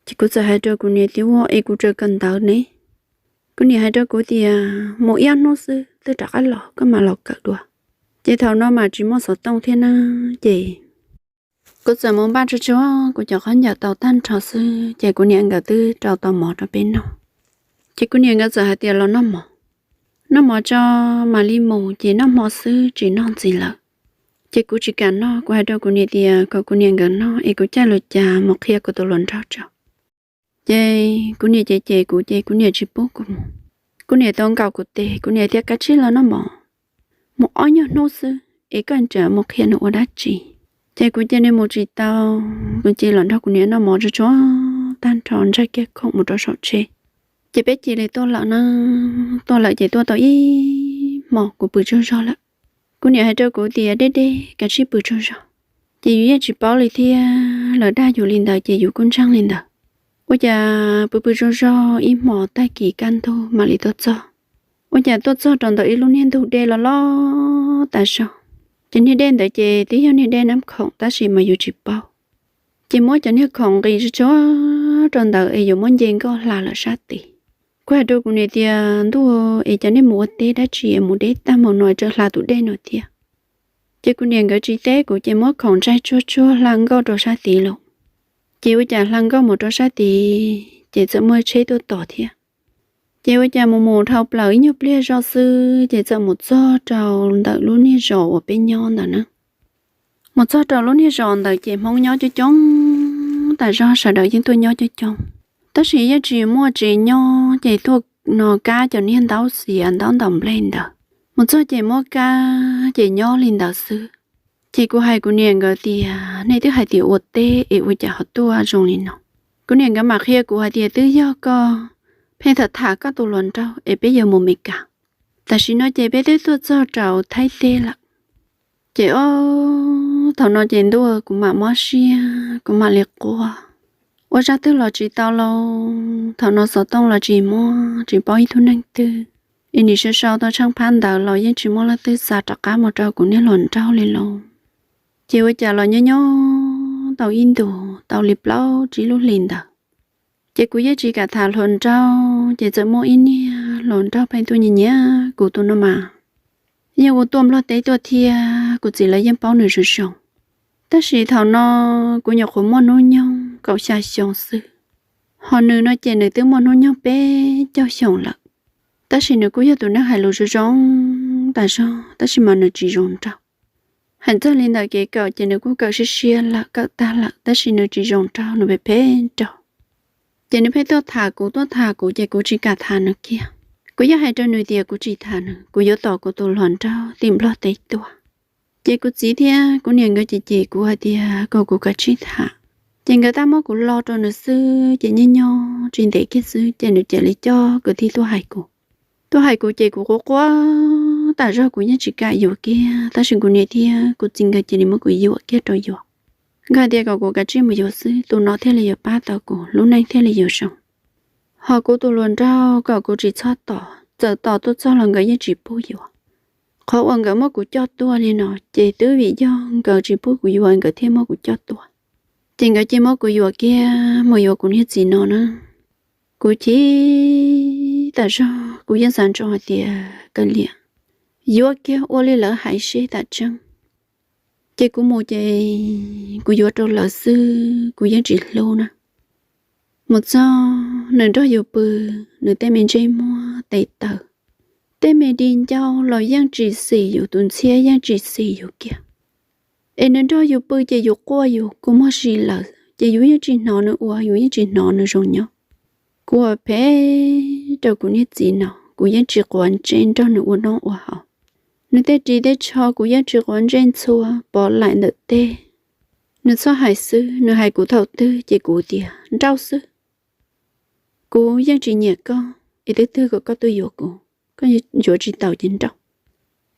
Ces kuv txawm hais rau kuv niam tias ua es kuv tseem kawm ntawv ne. Kuv niam hais rau kuv tias mus ib ob hnub xwb twb rov qab los koj mam los kawm dua. Ces thaum no mas tsis muaj xov tooj thiab na, ces kuv txawm mus npaj tsuag tsuag kuv cov khaub ncaws tau tag nrho xwb ces kuv niam nkawd twb rau tau mov rau peb noj. Ces kuv niam nkawd txawm hais tias los noj mov. noj mov tso mam li mus, ces noj hmo xwb tsis noj ntxiv lawm. Ces kuv tsis kam noj, kuv hais rau kuv niam tias kom kuv niam nkawd noj es kuv caij lus cas mus qhia kuv tus hluas nraug tso. Ces kuv niam cem cem kuv ces kuv niam tsis pub kuv mus. Kuv niam tau nkaum kuv tes, kuv niam tias kav tsij los noj mov, mus ob nyuag hnub xwb es koj tseem mus qhia nws ua dab tsi. Ces kuv cia li mus tsis tau, kuv cia li los nrog kuv niam noj mov tsuag tsuag tag nrho, ntsaig kiag khoom mus rau saum tsheb. Ces peb cia li tuaj lawm na, tuaj lawm ces tuaj tau ib hmos kuv pw tsaug zog lawm. Kuv niam hais rau kuv tias deb deb kav tsij pw tsaug zog. Ces yus yeej tsis paub li thiab, lawv dag yus li ntawd ces yus kuj ntseeg li ntawd. Ua cas pw pw tsaug zog ib hmos tag kis kaj ntug mam li tuaj txog. Ua cas tuaj txog rau ntawm ib lub niag ntug dej loj loj tas zog. Ces niag dej ntawd ces twb yog niag dej Nab Khoom tab sis mas yus tsis paub. Ces muab cov niag khoom nqis tsuag tsuag rau ntawd es yuav muab nce nkoj hla lawm sab tid. Kuv hais rau kuv niam tias ntuj, es cas nej mus ua teb dab tsi es mus deb tag mus no tseem hla tus dej no thiab. Ces kuv niam nkawd tsis teb kuv ces muab khoom ntsaig tsuag tsuag hla nkoj rau sab tid lawm. Ces ua cas hla nkoj mus rau sab tid ces txawm muaj tsheb tuaj tos thiab. Ces ua cas mus mus dhau plaws ib nyuag pliag zog xwb ces txawm mus txog rau ntawm lub niag zos uas peb nyob ntawd na. Mus txog rau lub niag zos ntawd ces Hmoob nyob coob coob tas zog, sawv daws yeej tuaj nyob coob coob. Tab sis yeej tsis muaj tsev nyob ces tuaj no kab cov niag ntaub xiav ntaub ntaus nplej ntawd. Mus txog ces muab kab ces nyob li ntawd xwb. Ces kuv hais kuv niam nkawd tias nej twb hais tias ua teb es ua cas ho tuaj zoo li no. Kuv niam nkawd mam qhia kuv hais tias twb yog koj pheej tham tham koj tus hluas nraug es peb yuav mus Meskas. Tam sim no ces peb twb tuaj txog rau Thaib teb lawm. Ces ob thaum no ces ntuj, kuv mam mob siab, kuv mam li quaj. Ua zaj twg los tsis tau lauj, thaum no xov tooj los tsis muaj, tsis paub ib tug neeg twg. Es nim sau sau tau tsheej phab ntawd los yeej tsis muaj leej twg xa rov qab mus rau kuv niag hluas nraug li lauj. Ces ua cas los nyob nyob tau ib ntus tau li plaub tsib lub hlis ntawd, ces kuv yeej tsis kam tham hluas nraug, ces txawm muaj ib niag hluas nraug pheej tuaj nyiam nyiam kuv tus no mas. Yeej ua tuaj Nplog teb tuaj thiab, kuv txiv lawv yeej paub nws zoo zoo. Tab sis thaum no kuv nyuam qhuav muaj hnub nyoog kaum xya xyoo xwb, ho nws no ces nws twb muaj hnub nyoog peb caug xyoo lawm. Tab sis nws kuj yog tus neeg hais lus zoo zoo tas zog, tab sis mas nws tsis zoo nraug. Hais txog li ntawm kev kawm ces nws kuj kawm siab siab lawm, kawm tag lawm, tab sis nws tsis zoo nraug, nws phem phem nraug. Ces nws pheej tuaj tham kuv, tuaj tham kuv, ces kuv tsis kam tham nws kiag. Kuv yeej hais rau nws tias kuv tsis tham nws, kuv yuav tos kuv tus hluas nraug tim Nplog teb tuaj. Ces kuv txiv thiab kuv niam nkawd ces cem kuv hais tias kom kuv kav tsij tham. Ces nkawd tab muab kuv lo rau nws xwb, ces nyob nyob tsis ntev kiag xwb ces nws cia li coj kwv tij tuaj hais kuv. Tuaj hais kuv ces kuv quaj quaj tas zog, kuv yeej tsis kam yuav kiag, tab sis kuv niam thiab kuv txiv nkawd cia li muab kuv yuam kiag rau yuav. Nkawd hais tias kom kuv kav tsij mus yuav xwb, tus no thiaj li yuav pab tau kuv, lub neej thiaj li yuav zoo. Ho kuv tus hluas nraug kom kuv tsis txhob tos, txawm tos tuaj txog los nkawd yeej tsis pub yuav. Qhov uas nkawd muab kuv coj tuaj li no ces twb vim yog nkawd tsis pub kuv yuav nkawd thiaj muab kuv coj tuaj. Ces nkawd cia muab kuv yuam kiag mus yuav kuv niag txiv no na. Kuv chim tas zog, kuv yeej xav ntsoov hais tias kav liam, yuav kiag ua li lawv hais seb tam tseeb. Ces kuv mus ces kuv yuav rau lawv xwb, kuv yeej tsis hlub na. Mus txog nws nrog yus pw, nws tej me ntsej muag tes taw, tej me di ncauj los yeej tsis xis yus, tus ntxhiab yeej tsis xis yus kiag. Es nws nrog yus pw ces yus quaj yus kua muag si lawm, ces yus yeej tsis hnov nws ua, yus yeej tsis hnov nws zoo nyob. Kuv ua phem rau kuv niag txiv no, kuv yeej tsis quav ntsej nrog nws ua noj ua haus. Nws tej ris tej tsho kuv yeej tsis quav ntsej ntxhua pov laim ntawm teb. Nws txhob hais xwb, nws hais kuv thaum twg ces kuv tias nrauj xwb. Kuv yeej tsis nyiam koj, es twb twg kom koj tuaj yuav kuv, koj yuav tsis tau ces nrauj.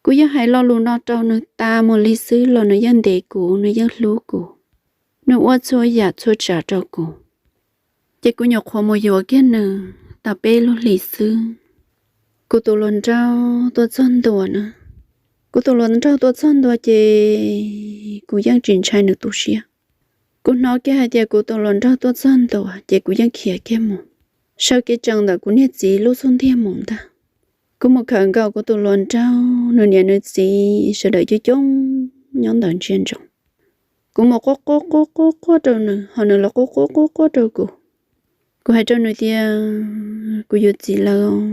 Kuv yeej hais lo lus no rau nws tas mus li xwb los nws yeej ntes kuv, nws yeej hlub kuv, nws ua txhua yam txhua tsav rau kuv. Ces kuv nyuam qhuav mus yuav kiag nws tau peb lub hlis xwb, kuv tus hluas nraug tuaj txog ntua na. Kuv tus hluas nraug tuaj txog ntua ces kuv yeej tsis ntshai nws tu siab. Kuv hnov kiag hais tias kuv tus hluas nraug tuaj txog ntua ces kuv yeej khiav kiag mus, sawv kev tsees ntawm kuv niag txiv lub xub ntiag mus ntag. Kuv mus khawm nkaus kuv tus hluas nraug, nws niam nws txiv sawv daws coob coob nyob ntawd ntsia ntsoov. Kuv mus quaj quaj quaj quaj quaj rau nws, ho nws los quaj quaj quaj quaj rau kuv. Kuv hais rau nws tias kuv yuav txiv lawm,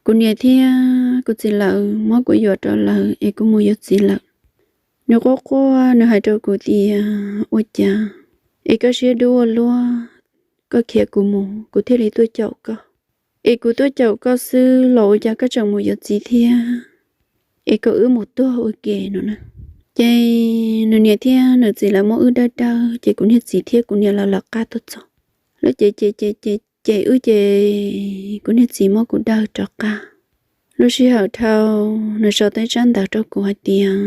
kuv niam thiab kuv txiv lawm, muab kuv yuam rau lawm es kuv mus yuav txiv lawm. Nws quaj quaj, nws hais rau kuv tias, ua cas es koj siab dub ua luaj, koj khiav kuv mus kuv thiaj li tuaj caum koj. Es kuv tuaj caum koj xwb los ua cas koj tseem mus yuav txiv thiab? Es koj wb mus tuag ua ke no na. Ces nws niam thiab nws txiv lawv muab wb dawb dawb, ces kuv niag txiv thiab kuv niam lawv lawv qab tuaj txog. Lawv ces ces ces ces ces wb, ces kuv niag txiv muab kuv dawb rov qab. Lub sij hawm dhau, nws sau teb tsab ntawv rau kuv hais tias,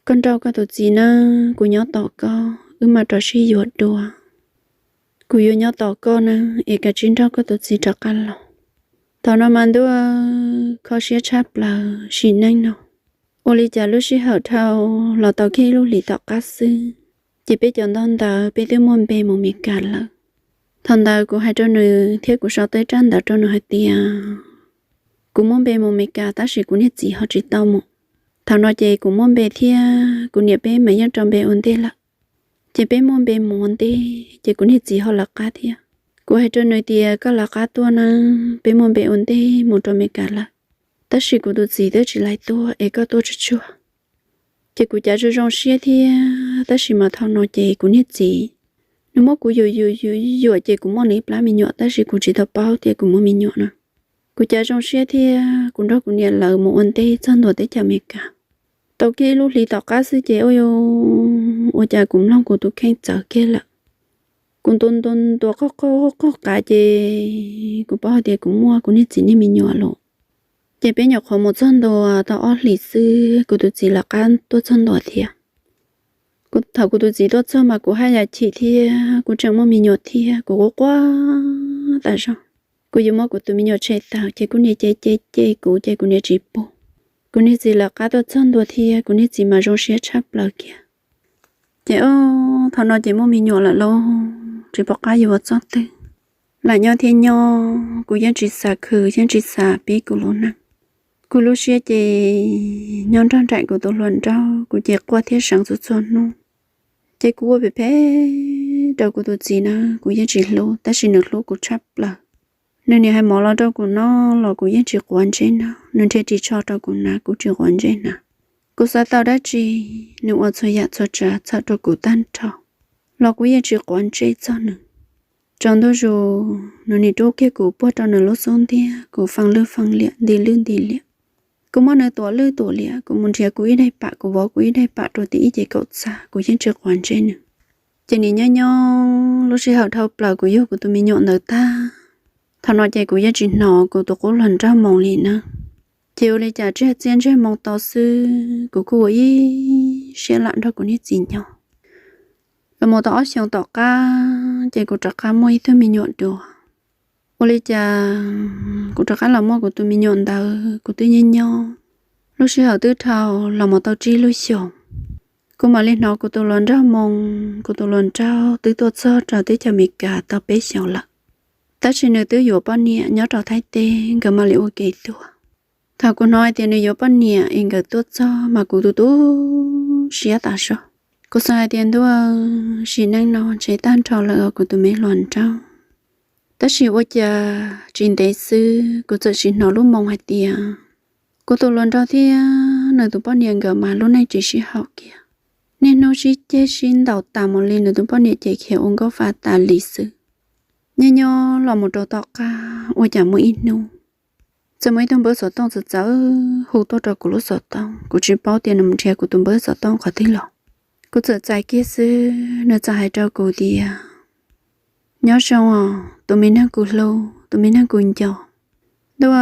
koj nrauj koj tus txiv nawb, kuv nyob tos koj, wb mam rov sib yuav dua. Kuv yuav nyob tos koj nawb, es kav tsij nrauj koj tus txiv rov qab los. Thaum no mas ntuj, kho siab tshaj plaws sim neej no. Ua li cas lub sij hawm dhau los tau kiag ib lub hlis tom qab xwb, ces peb cov ntog ntawd peb twb muaj npe mus Mes Kas lawm. Thaum ntawd kuv hais rau nws thiab kuv sau teb tsab ntawv rau nws hais tias, kuv muaj npe mus Mes Kas tab sis kuv niag txiv ho tsis tau mus. Thaum no ces kuv muaj npe thiab kuv niam peb mas yeej rau npe ua ntej lawm. Ces peb muaj npe mus ua ntej, ces kuv niag txiv ho lawv qab thiab. Kuv hais rau nws tias, koj lawv qab tuaj na, peb muaj npe ua ntej mus rau Mes Kas lawm, tab sis kuv tus txiv twb tsis lais tuaj es koj tuaj tsuag tsuag. Ces kuv cav zoo zoo siab thiab, tab sis mas thaum no ces kuv niag txiv, nws muab kuv yuam yuam yuam yuam, ces kuv muaj nws ib plab me nyuam, tab sis kuv tsis tau paub tias kuv muaj me nyuam na. Kuv cav zoo siab thiab kuv nrog kuv niam lawv mus ua ntej txog ntua teb chaws Amelikas. Tau kiag ib lub hlis tom qab xwb ces ua cas kuv mloog kuv tus kheej txawv kiag lawm. Kuv ntuas ntuas ntuas qoj qoj qoj qav ces kuv paub hais tias kuv muaj kuv niag txiv niag me nyuam lawm. Ces peb nyuam qhuav mus txog ntua tau ob hlis xwb kuv tus txiv lawv qab tuaj txog ntua thiab. Thaum kuv tus txiv tuaj txog mas kuv haj yam chim thiab kuv tseem muaj me nyuam thiab kuv quaj quaj tas zog. Kuv yuav muab kuv tus me nyuam tshem tawm ces kuv niam ces ces ces kuv ces kuv niam tsis pub. Kuv niag txiv lawv qab tuaj txog ntua thiab kuv niag txiv mas zoo siab tshaj plaws kiag. Ces thaum no ces muaj me nyuam lawm lauj, tsis pom qab yuav ua txoj twg. Lam nyob thiab nyob, kuv yeej tsis xav khwv yeej tsis xav pib kuv lub neej. Kuv lub siab ces nyob nrog nraim kuv tus hluas nraug, kuv ces quaj thiab seev txhua txhua hnub. Ces kuv ua phem phem rau kuv tus txiv na, kuv yeej tsis hlub, tab sis nws hlub kuv tshaj plaws. Nws niam hais mov los rau kuv noj los kuv yeej tsis quav ntsej noj, nws nrhiav ris tsho rau kuv hnav kuv tsis quav ntsej hnav. Kuv xav tau dab tsi, nws ua txhua yam txhua tsav txhawm rau kuv tag nrho, los kuv yeej tsis quav ntsej txog nws. Tsaus ntuj zus, nws nim rub kiag kuv puag rau nws lub xub ntiag, kuv fee lwj fee liam nti lwj nti liam. Kuv muab nws tuam lwj tuam liam, kuv mus nrhiav kuv ib daim pam, kuv vov kuv ib daim pam rau tim ib ce kaum txaj, kuv yeej tsis quav ntsej nws. Ces nim nyob nyob lub sij hawm dhau plaws kuv yug kuv tus me nyuam ntawd tag, thaum no ces kuv yeej tsis hnov kuv tus qub hluas nraug moo li na. Ces ua li cas tsiaj txiaj ntsig moo tau xwb, kuv kuj ua ib siab lam nrog kuv niag txiv nyob. Los mus tau ob xyoos tom qab ces kuv rov qab muaj ib tug me nyuam dua. Ua li cas kuv rov qab los muaj kuv tus me nyuam ntawd, kuv twb nyob nyob, lub sij hawm twb dhau los mus tau tsib lub xyoos, kuv mam li hnov kuv tus hluas nraug moo, kuv tus hluas nraug twb tuaj txog rau teb chaws Amelikas tau peb xyoos lawm. Tab sis nws twb yuav poj niam nyob rau Thaib teb, nkawd mam li ua ke tuaj. Thaum kuv hnov hais tias nws yuav poj niam es nkawd tuaj txog mas kuv tu tu siab tas zog. Kuv xav hais tias ntuj, sim neej no ntshe tag nrho lawm os kuv tus me hluas nraug. Tab sis ua cas tsis ntev xwb kuv txawm sim hnov lub moo hais tias kuv tus hluas nraug thiab nws tus poj niam nkawd mas lub neej tsis sib haum kiag. Niaj hnub sib ceg sib ntaus tas mus li, nws tus poj niam ces khiav ua nkauj fa tas li xwb. Nyob nyob los mus rau tom qab ua cas muaj ib hnub txawm muaj ib tug npawb xov tooj txawv txawv hu tuaj rau kuv lub xov tooj, kuv tsis paub tias nws mus nrhiav kuv tus npawb xov tooj qhov twg los. Kuv txawm txais kiag xwb, nws txawm hais rau kuv tias, nyob zoo os tus me neeg kuv hlub, tus me neeg kuv nco. Ntuj,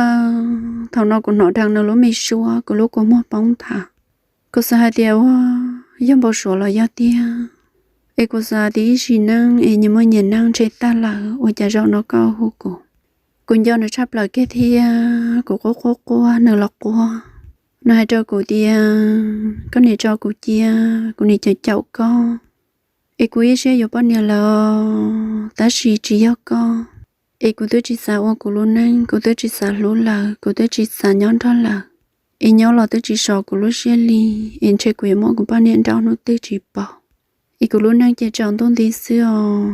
thaum no kuv hnov dheev nws lub me suab, kuv lub kua muag poob nthav. Kuv xav hais tias ua yog npau suav los yog tiag, es kuv xav tias ib sim neej es nyias muaj nyias neej ntshe tag lawm, ua cas zaum no koj hu kuv. Kuv nco nws tshaj plaws kiag thiab, kuv quaj quaj quaj, nws los quaj. Nws hais rau kuv tias, koj niam tso kuv cia, kuv niam caum caum koj, es kuv ib siab yuav poj niam lawm, tab sis tsis yog koj. Es kuv twb tsis xav ua kuv lub neej, kuv twb tsis xav hlub lawm, kuv twb tsis xav nyob nrog lawm. Es nyob los twb tsis so kuv lub siab li, es ntshe kuv yuav muab kuv poj niam nrauj hnub twg tsis paub. Es kuv lub neej ces tsaus ntuj nti xwb os.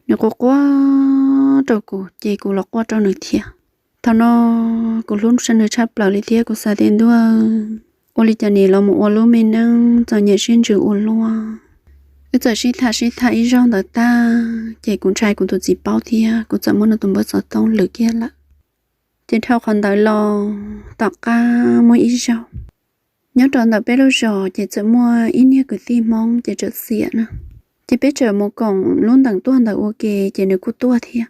Nws quaj quaj rau kuv ces kuv los quaj rau nws thiab. Thaum no kuv hlub nws tshaj plaws li thiab kuv xav tias ntuj, ua li cas nim los mus ua lub me neej txom nyem siab ntsws ua luaj. Wb txawm sib tham sib tham ib zaug ntawd tag ces kuv ntshai kuv tus txiv paub thiab kuv txawm muab nws tus npawb xov tooj lwm kiag lawm. Ces dhau qhov ntawd los tom qab muaj ib zaug, nyob rau ntawm peb lub zos ces txawm muaj ib niag kwv tij Hmoob ces txawm xiam na, ces peb txawm mus koom lub ntees tuaj ntawd ua ke ces nws kuj tuaj thiab.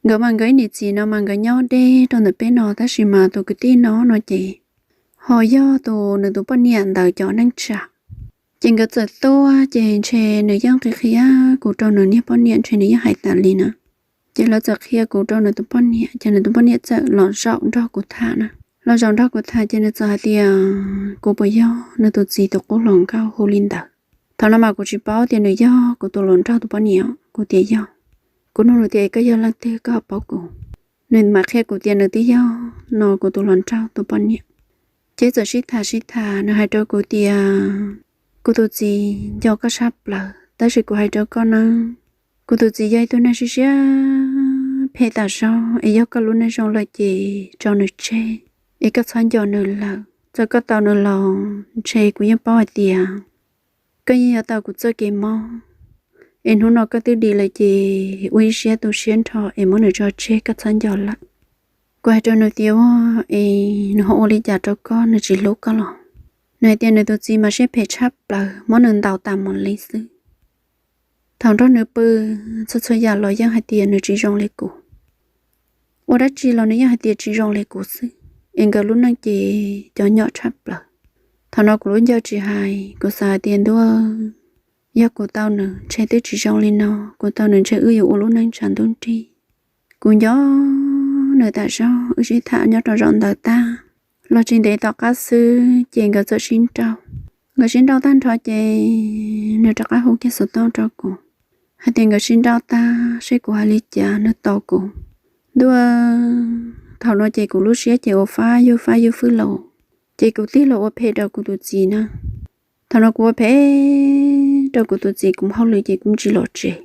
Nkawd mas nkawd ib niam txiv no mas nkawd nyob deb rau ntawm peb no tab sis mas tus kwv tij no no ces ho yog tus nws tus poj niam ntawd cov neej tsa. Ces nkawd txawm tuaj ces ntshe nws yeej qhia qhia kuv rau nws niag poj niam, ntshe nws yeej hais tas li na. Ces lawv txawm qhia kuv rau nws tus poj niam ces nws tus poj niam txawm los zaum nrog kuv tham na. Los zaum nrog kuv tham ces nws txawm hais tias kuv puas yog nws tus txiv tus qub hluas nkauj hu li ntawd. Thaum no mas kuv tsis paub tias nws yog kuv tus hluas nraug tus poj niam, kuv tias yog. Kuv nug nws tias koj yog leej twg koj ho paub kuv? Nws mam qhia kuv tias nws twb yog no kuv tus hluas nraug tus poj niam. Ces txawm sib tham sib tham nws hais rau kuv tias kuv tus txiv nco koj tshaj plaws tab sis kuv hais rau koj nawb, kuv tus txiv yog ib tug neeg siab siab phem tas zog es yog koj lub neej zoo lawm ces tso nws tseg es koj txhob nco nws lawm, txawm koj tau nws los ntshe kuv yeej paub hais tias koj yeej yuav tau kuv txoj kev mob, es hnub no koj twb dim lawm ces ua ib siab tu siab nrho es muab nws tso tseg koj txhob nco lawm. Kuv hais rau nws tias ua es nws ho ua li cas rau koj, nws tsis hlub koj los? Nws hais tias nws tus txiv mas siab phem tshaj plaws, muab nws ntaus tas mus li xwb. Thaum nrog nws pw txhua txhua yam los yeej hais tias nws tsis zoo li kuv, ua dab tsi los nws yeej hais tias tsis zoo li kuv xwb, es nkawd lub neej ces cov nyom tshaj plaws. Thaum no kuv lub ncauj tsis hais, kuv xav hais tias ntuj, yog kuv tau nws ntshe twb tsis zoo li no, kuv tau nws ntshe wb yuav ua lub neej tsav ntuj nrig. Kuv nco nws tas zog, wb sib tham nyob rau zaum ntawd tag los tsis ntev tom qab xwb ces nkawd txawm sib nrauj. Nkawd sib nrauj tag nrho ces nws rov qab hu kiag xov tooj rau kuv hais tias nkawd sib nrauj tag seb kuv hais li cas nws tos kuv. Ntuj, thaum no ces kuv lub siab ces ua fab yug fab yug fwj los, ces kuv tig los ua phem rau kuv tus txiv na. Thaum no kuv ua phem rau kuv tus txiv, kuv hauj lwm ces kuv tsis los tsev.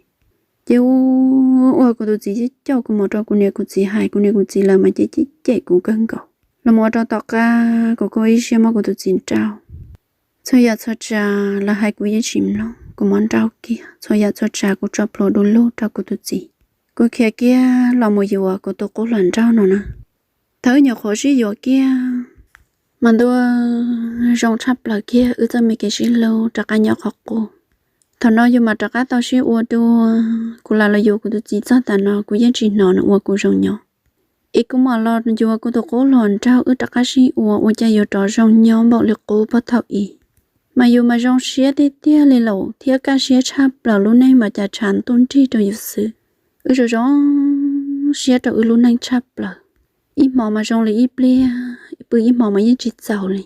Ces ua kuv tus txiv coj kuv mus rau kuv niam kuv txiv hais, kuv niam kuv txiv lawv mas ces cem kuv kawg nkaus. Los mus ua rau tom qab kuv kuj ib siab muab kuv tus txiv nrauj. Txhua yam txhua tsav lawv hais kuv yeej tsis mloog, kuv muab nrauj kiag, txhua yam txhua tsav kuv tso plhuav du lug rau kuv tus txiv. Kuv khiav kiag los mus yuav kuv tus qub hluas nraug no na. Thaum wb nyuam qhuav sib yuav kiag mas ntuj, zoo tshaj plaws kiag, wb txoj me kev sib hlub rov qab nyob qhov qub. Thaum no yus mas rov qab tau sib ua dua, kuv lam los yuav kuv tus txiv txog tas no kuv yeej tsis hnov nws ua kuv zoo nyob. Es kuv mam los yuav kuv tus qub hluas nraug wb rov qab sib ua, ua cas yuav rov zoo nyob npaum li qub pog thaum ub. Mas yus mas zoo siab tiag tiag li lawm thiab kaj siab tshaj plaws, lub neej mas cas tshav ntuj nrig rau yus xwb. Wb zoo zoo siab rau wb lub neej tshaj plaws. Ib hmo mas zoo li ib pliag, pw ib hmo mas yeej tsis txaus li.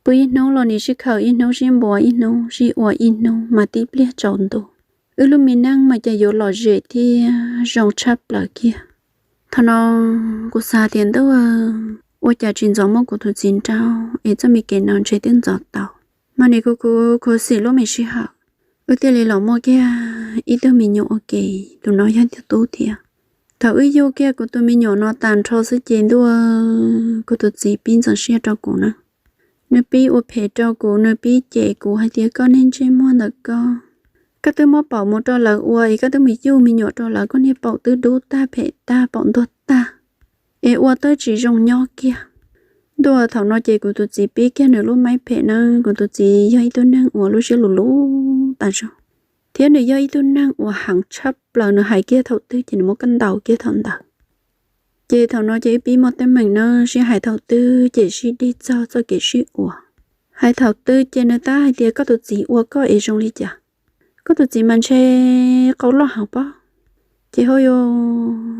Pw ib hnub los nim sib khaws ib hnub, sib npuav ib hnub, sib ua ib hnub mas tib pliag tsaus ntuj. Wb lub me neej mas cas yuav lom zem thiab zoo tshaj plaws kiag. Thaum no kuv xav tias ntuj, ua cas tsis ntxov muab kuv tus txiv nrauj es txoj me kev no ntshe twb ntxov tau. Mas nim kuv kuv khuv xim lub me sij hawm, wb thiaj li los muaj kiag ib tug me nyuam ua ke, tus no yog ib tug tub thiab. Thaum wb yug kiag kuv tus me nyuam no tas nrho xwb ces ntuj, kuv tus txiv pib ntxeev siab rau kuv na. Nws pib ua phem rau kuv, nws pib cem kuv hais tias koj niag ntsej muag ntawm koj, koj twb muab paum mus rau lawv ua es koj twb mus yuj me nyuam rau lawv, koj niag paum twb dub tag phem tag paum ntuag tag es ua twb tsis zoo nyob kiag. Ntuj, thaum no ces kuv tus txiv pib kiag nws lub maib phem na. Kuv tus txiv yog ib tug neeg uas lub siab luv luv tas zog, thiab nws yog ib tug neeg uas heev tshaj plaws, nws hais kiag thaum twg ces nws muab koj ntaus kiag thaum ntawd. Ces thaum no ces wb pib muaj teeb meem na, sib hais thaum twg ces sib dig txog txoj kev sib ua. Hais thaum twg ces nws tab hais tias koj tus txiv ua koj es zoo li cas, koj tus txiv mas ntshe qau loj heev pob. Ces hauj yus,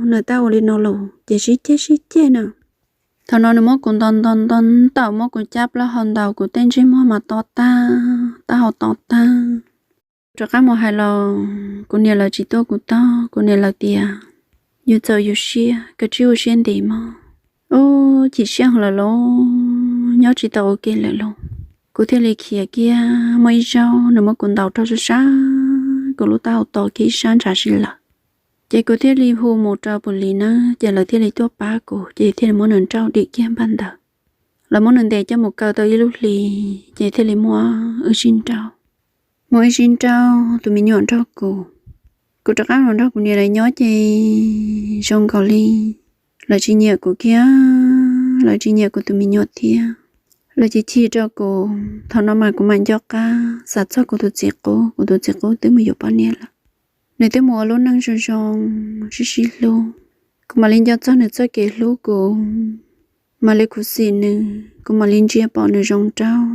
nws tab ua li no los ces sib ceg sib ceg na. Thaum no nws muab kuv ntaus ntaus ntaus ntaus, muab kuv cab plaub hau ntaus, kuv tej ntsej muag mas to tag, taub hau to tag. Rov qab mus hais los kuv niam lawv tsis tuaj kuv tog, kuv niam lawv tias yus txaus yus siab, kav tsij ua siab ntev mog. Ub, chim siab heev lawm lauj, nyob tsis tau ua ke lawm lauj. Kuv thiaj li khiav kiag. Muaj ib zaug nws muab kuv ntaus raug sab sab, kuv lub taub hau to kiag ib sab ntshav si lawm. Ces kuv thiaj li hu mus rau pus lis na, ces lawv thiaj li tuaj pab kuv, ces thiaj li muab nws nrauj dim kiag npaj ntawd. Lawv muab nws ntes coj mus kaw tau ib lub hlis, ces thiaj li muab wb sib nrauj. Muab wb sib nrauj, tus me nyuam nrog kuv, kuv rov qab los nrog kuv niam lawv nyob ces zoo nkaus li lawv tsis nyiam kuv kiag, lawv tsis nyiam kuv tus me nyuam thiab, lawv chim chim rau kuv. Thaum no mas kuv mam nco qab xav txog kuv tus txiv qub, kuv tus txiv qub twb mus yuav poj niam lawm. Nws twb mus ua lub neej zoo zoo, sib sib hlub. Kuv mam li nco txog nws txoj kev hlub kuv, mam li khuv xim nws, kuv mam li ntsia pom nws zoo nraug.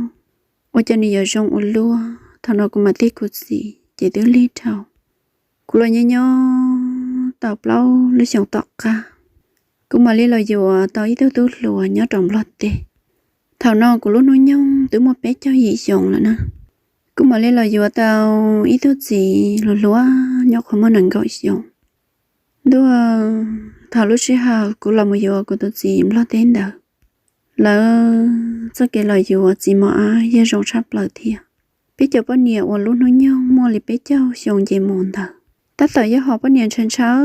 Ua cas nws yuav zoo ua luaj, thaum no kuv mam tig khuv xim ces twb lig dhau. Kuv los nyob nyob tau plaub lub xyoos tom qab, kuv mam li los yuav tau ib tug tub hluas nyob rau Nplog teb. Thaum no kuv lub hnub nyoog twb muaj peb caug yim xyoo lawm na. Kuv mam li los yuav tau ib tug txiv hluas hluas nyob qhov muaj nees nkaum xyoo. Ntuj, thaum lub sij hawm kuv los mus yuav kuv tus txiv Nplog teb ntawd, lawv txoj kev los yuav txiv mos ab yeej zoo tshaj plaws thiab. Peb cov poj niam uas lub hnub nyoog muaj li peb caug xyoo nce mus ntawd, tab tom yog hom poj niam ntshaw ntshaw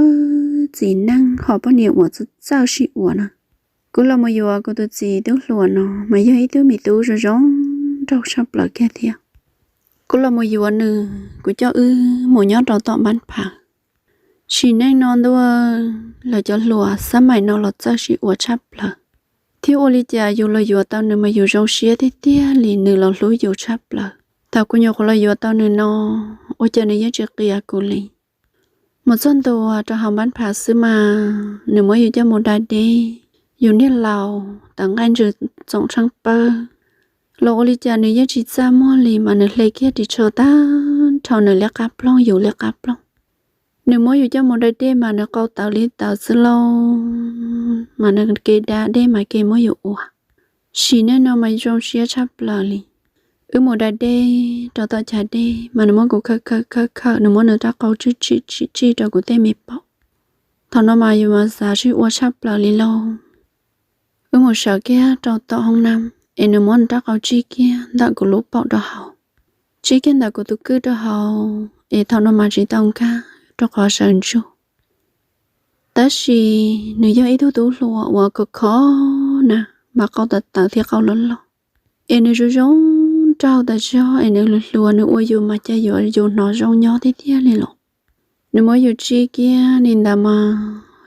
txiv neej, hom poj niam uas txawj sib ua na. Kuv los mus yuav kuv tus txiv tub hluas no mas yog ib tug me tub zoo zoo nraug tshaj plaws kiag thiab. Kuv los mus yuav nws, kuv coj wb mus nyob rau tom npab phav. Sim neej no ntuj, lawv cov hluas xab maim no los txawj sib ua tshaj plaws, thiab ua li cas yus los yuav tau nws mas yus zoo siab tiag tiag li, nws los hlub yus tshaj plaws. Thaum kuv nyuam qhuav los yuav tau nws no, ua cas nws yeej tsis qias kuv li. Mus txog ntua rau hauv npab phav xwb mas nws muab yus coj mus da dej, yus niag laus tawv nqaij ntsws txoom tsheej pawg los ua li cas nws yeej tsis txaj muag li, mas nws hle kiag ris tsho tag nrho nws liab qab ploog yus liab qab ploog. Nws muab yus coj mus da dej mas nws qau tawv li tawv xwb lauj, mas nws kev da dej mas kev muab yus ua. Sim neej no mas zoo siab tshaj plaws li. Wb mus da dej rau tom chav dej mas nws muab kuv khawm khawm khawm khawm, nws muab nws rab qau tsij tsij tsij rau kuv tej me paum. Thaum no mas yus mas xav sib ua tshaj plaws li lauj. Wb mus sawv kiag rau tom hoob nab es nws muab nws rab qau tsij kiag ntawm kuv lub paum rau hauv, tsij kiag ntawm kuv tus kwj rau hauv, es thaum no mas tsis tau nkag rau qhov sawv ntsug. Tab sis nws yog ib tug tub hluas uas khov khov na, mas qau tawv tawv thiab qau loj loj, es nws zoo zoo nraug tas zog, es nws hluas hluas nws ua yus mas cas yuav yus hnov zoo nyob tiag tiag li los. Nws muab yus tsij kiag li ntawd mas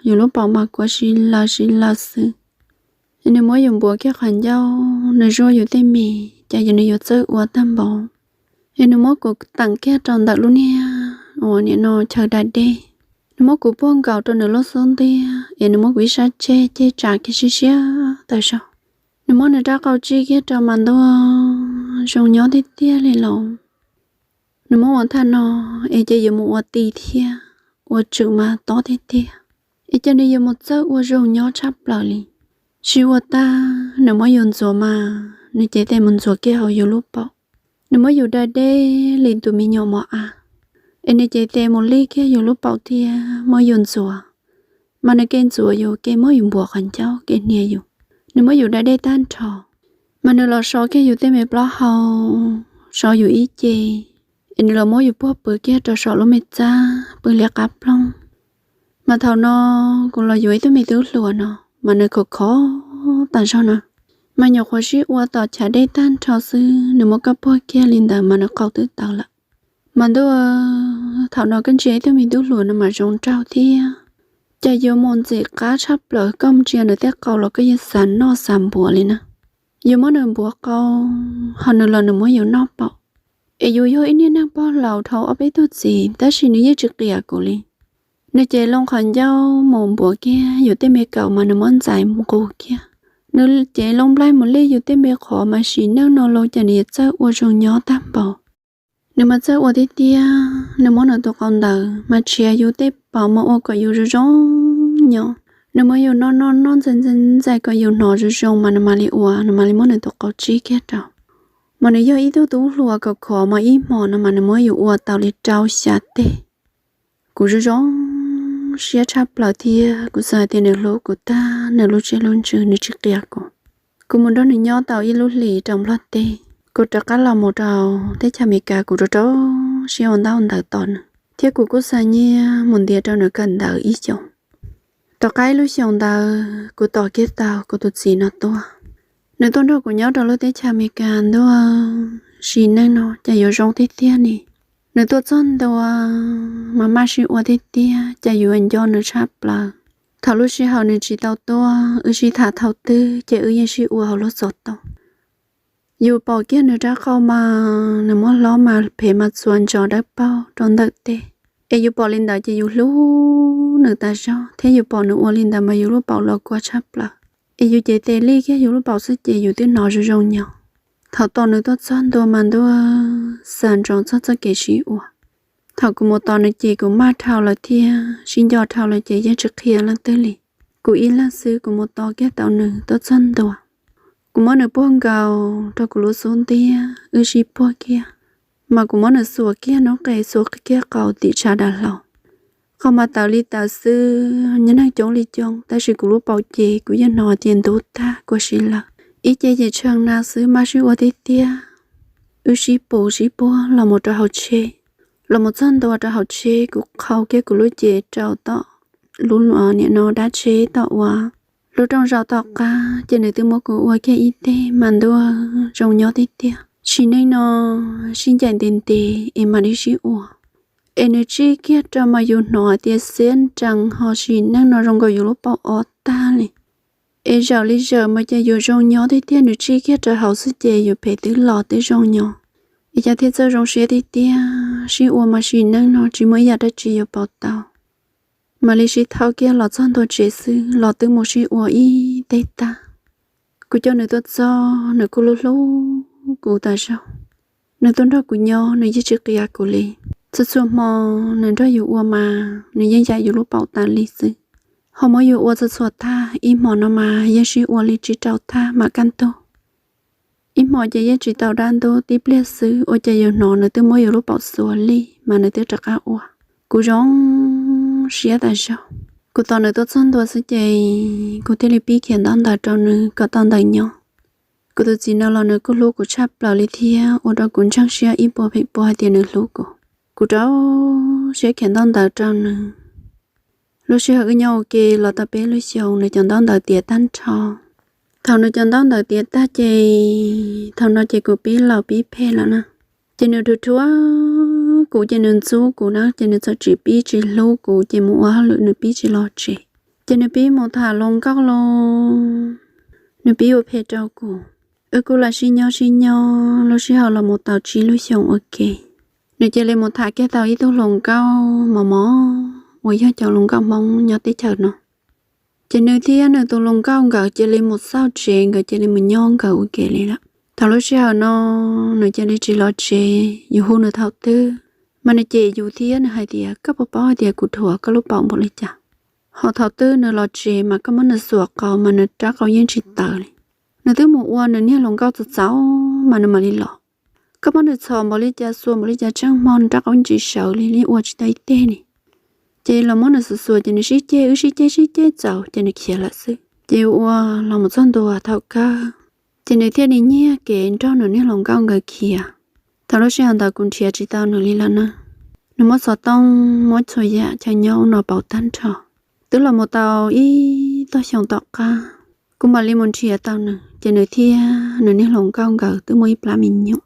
yus lub paum mas kuav si lawv si lawv xwb. Nws muab yus npuav kiag qhov ncauj, nws zuaj yus tej mis, cas yus nws yuav txawj ua tag npaum. Es nws muab kuv teem kiag rau ntawm lub niag uas nim no chaw da dej, nws muab kuv puag nkaus rau nws lub xub ntiag, es nws muab kuv ib sab ceg ceg tsa kiag siab siab tas zog. Nws muab nws rab qau tsij kiag rau mas ntuj, zoo nyob tiag tiag li los. Nws muab ua thaj no, es ces yuav mus ua ti thiab, ua tswm mas tob tiag tiag, es ces nws yuav mus txawj ua zoo nyob tshaj plaws li. Tsis ua tag, nws muab yus ntxuav mas nws cev tes mus ntxuav kiag hauv yus lub paum. Nws muab yus da dej li tus me nyuam mos ab, es nws cev tes mus lij kiag yus lub paum thiab muab yus ntxuav. Mas nws kev ntxuav yus, kev muab yus npuav qhov ncauj, kev hnia yus. Nws muab yus da dej tag nrho, mas nws los so kiag yus tej me plaub hau, so yus ib ce, es nws los muab yus puag pw kiag rau saum lub me txaj pw liab qab ploog. Mas thaum no kuv los yuav ib tug me tub hluas no, mas nws khov khov tas zog na. Mas nyuam qhuav sib ua tom chav dej tag nrho xwb, nws muab koj puag kiag li ntawd mas nws qau twb tawv lawm. Mas ntuj, thaum no koj ntsia ib tug me tub hluas no mas zoo nraug thiab, cas yuav mus ntxim qab tshaj plaws. Koj ntsia nws tej qau los koj yeej xav noj xav npuav li na. Yuav muab nws npuav qau, ho nws los nws muab yus noj paum. Es yus yog ib niag neeg pog laus dhau ob peb tug txiv, tab sis nws yeej tsis qias kuv li. Nws cev loo qhov ncauj mus npuav kiag yus tej me kaus mas nws muab ntxais nqus kiag. Nws cev loo nplaig mus lij yus tej me qhov mas sim neej no los cas nws yuav txawj ua zoo nyob tag npaum. Nws mas txawj ua tiag tiag, nws muab nws tus qau ntawd mas tshiav yus tej paum mas ua kom yus zoo zoo nyob. Nws muab yus noj noj noj ntxais ntxais ntxais kom yus hnov zoo zoo mas nws mam li ua, nws mam li muab nws tus qau tsib kiag rau. Mas nws yog ib tug tub hluas khov khov mas ib hmos no mas nws muab yus ua tau li rau xya teg. Kuv zoo zoo siab tshaj plaws thiab kuv xav hais tias nws hlub kuv tag nws lub siab lub ntsws, nws tsis qias kuv. Kuv mus nrog nws nyob tau ib lub hlis rau Nplog teb, kuv rov qab los mus rau teb chaws Amelikas, kuv rau rau siab ua ntaub ntawv tos nws. thiab kuv kuj xa nyiaj mus ntiav rau nws kawm ntawv ib xyoos. Tom qab ib lub xyoos ntawd kuv tos kiag tau kuv tus txiv no tuaj. Nws tuaj nrog kuv nyob rau lub teb chaws Amelikas ntuj, sim neej no cas yuav zoo tiag tiag ne. Nws tuaj txog ntua mas maj sib ua tiag tiag, cas yuav nco nws tshaj plaws. Thaum lub sij hawm nws tsis tau tuaj, wb sib tham thaum twg ces wb yeej sib ua hauv lub xov tooj. Yus pom kiag nws rab qau mas nws muab hlob mas phem mas txuas ntsos dawb paug rau ntawm teb, es yus pom li ntawd ces yus hlub nws tas zog, thiab yus pom nws ua li ntawd mas yus lub paum los kua tshaj plaws. Es yus cev tes lij kiag yus lub paum xwb ces yus twb hnov zoo zoo nyob. Thaum tos nws tuaj txog ntua mas ntuj, xav ntsoov txog txoj kev sib ua. Thaum kuv mus tos nws ces kuv maj dhau lawm thiab sib nco dhau lawm ces yeej tsis qhia leej twg li. Kuv ib leeg xwb kuv mus tos kiag tau nws tuaj txog ntua. Kuv muab nws puag nkaus rau kuv lub xub ntiag, wb sib puag kiag, mas kuv muab nws xuas kiag hnub qes xuas kiag qau tim tshav dav hlau. Qau mas tawv li tawv xwb, nyob neeg coob li coob, tab sis kuv lub paum ces kuv yeej hnov tias ntub tag kua si lawm. Ib ce ces tshee na xwb, maj sib ua tiag tiag. Wb sib pus sib puag los mus rau hauv tsheb. Los mus txog ntua rau hauv tsheb, kuv qhau kiag kuv lub cev rau tom lub, nim no dab tsheb tom uas lub rooj zaum tom qab, ces nws twb muab kuv ua kiag ib teg mas ntuj, zoo nyob tiag tiag. Sim neej no sib ncaim ntev ntev es mam li sib ua. Es nws tsij kiag rau mas yus hnov tias xiab nrees, ho sim neej no zoo nkaus yus lub paum ob tag li. Es zaum li zaum mas ces yus zoo nyob tiag tiag, nws tsij kiag rau hauv xwb ces yus phev twb los twb zoo nyob. Es cas thiaj txawj zoo siab tiag tiag, sib ua mas sim neej no tsis muaj ib yam dab tsi yuav pom tau. Mam li sib thauj kiag los txog ntua tsev xwb, los twb mus sib ua ib teg tag. Kuv coj nws tuaj txog, nws kuj hlub hlub kuv tas zog. Nws tuaj nrog kuv nyob, nws yeej tsis qia kuv li. Txhua txhua hmo nws nrog yus ua mas nws yeej yam yus lub paum tas li xwb. Ho muab yus ua txhua txhua tag, ib hmo no mas yeej sib ua li tsib rau tag mam kaj ntug. Ib hmo ces yeej tsis tau dab ntub, tib pliag xwb ua cas yus hnov nws twb muab yus lub paum xuas li mas nws twb rov qab ua. Kuv zoo siab tas zog. Kuv tos nws tuaj txog ntua xwb ces kuv thiaj li pib khiav ntaub ntawv rau nws kom tau ntawv nyob. Kuv tus txiv no los nws kuj hlub kuv tshaj plaws li thiab, ua rau kuv ntseeg siab ib puas feem pua hais tias nws hlub kuv. Kuv rau siab khiav ntaub ntawv rau nws. Lub sij hawm wb nyob ua ke los tau peb lub xyoos, nws cov ntaub ntawv tiav tag nrho. Thaum nws cov ntaub ntawv tiav tag ces thaum no ces kuv pib laus pib phem lawm na. Ces nws rhuav rhuav kuv, ces nws ntxub kuv na, ces nws txawm tsis pib tsis hlub kuv, ces mus ua hauj lwm nws pib tsis los tsev. Ces nws pib mus tham hluas nkauj los, nws pib ua phem rau kuv. Wb kuj lam sib nyob sib nyob lub sij hawm los mus tau tsib lub xyoos ua ke. Nws cia li mus tham kiag tau ib tug hluas nkauj mos mos uas yog cov hluas nkauj Hmoob nyob teb chaws no. Ces nws thiab nws tus hluas nkauj nkawd cia li mus xauj tsev, nkawd cia li mus nyob nkawd ua ke li lawm. Thaum lub sij hawm no nws cia li tsis los tsev, yus hu nws thaum twg mas nws cem yus thiab nws hais tias, koj puas paub hais tias kuv dhuav koj lub paum npaum li cas? Ho thaum twg nws los tsev mas koj muab nws xuas qau mas nws rab qau yeej tsis tawv li. Nws twb mus ua nws niag hluas nkauj txaus txaus mas nws mam li los. Koj muab nws txhom npaum li cas, xuas npaum li cas, tsheej hmo nws rab qau yeej tsis sawv li, yeej ua tsis tau ib teg li. Ces los muab nws xuas xuas ces nws sib ceg, wb sib ceg sib ceg txaus ces nws khiav lawm xwb. Ces ua los mus txog ntua thaum kawg, ces nws thiaj li nyiag kev nrog nws niag hluas nkauj nkawd khiav. Thaum lub sij hawm ntawd kuv nrhiav tsis tau nws li lawm na. Nws muab xov tooj, muab txhua yam chaw nyob no pauv tag nrho. Twb los mus tau ib tog xyoos tom qab, kuv mam li mus nrhiav tau nws, ces nws thiab nws niag hluas nkauj nkawd twb muaj ib plab me nyuam.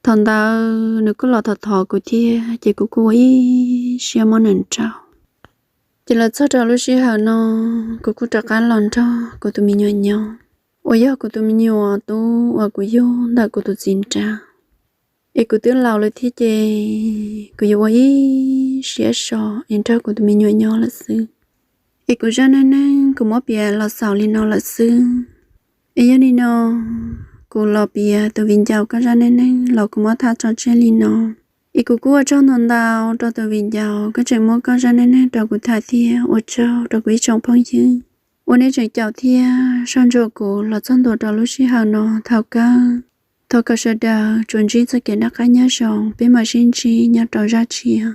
Thaum ntawd nws kuj los thov thov kuv thiab, ces kuv kuj ua ib siab muab nws nrauj. Ces los txog rau lub sij hawm no, kuv kuj rov qab los nrog kuv tus me nyuam nyob, uas yog kuv tus me nyuam tub uas kuv yug ntawm kuv tus txiv nrab. Es kuv twb laus lawm thiab ces kuv yuav ua ib siab so es nrog kuv tus me nyuam nyob lawm xwb. Es kuv zaj neej neeg kuv muab piav los xaus li no lawm xwb. Es yog li no, kuv los piav tus viv ncaus koj zaj neej neeg los kuv muab tham tso tseg li no. Es kuv kuj ua tsaug ntau ntau rau tus viv ncaus koj tseem muab koj zaj neej neeg rau kuv tham thiab ua tsaug rau kuv ib tsoom phooj ywg uas nej tseem caum thiab soj ntsuam kuv los txog ntua rau lub sij hawm no thaum kawg. Thov kom sawv daws tsuas ntsib txoj kev noj qab nyob zoo, peb mam sib ntsib nyob rau zaj tshiab.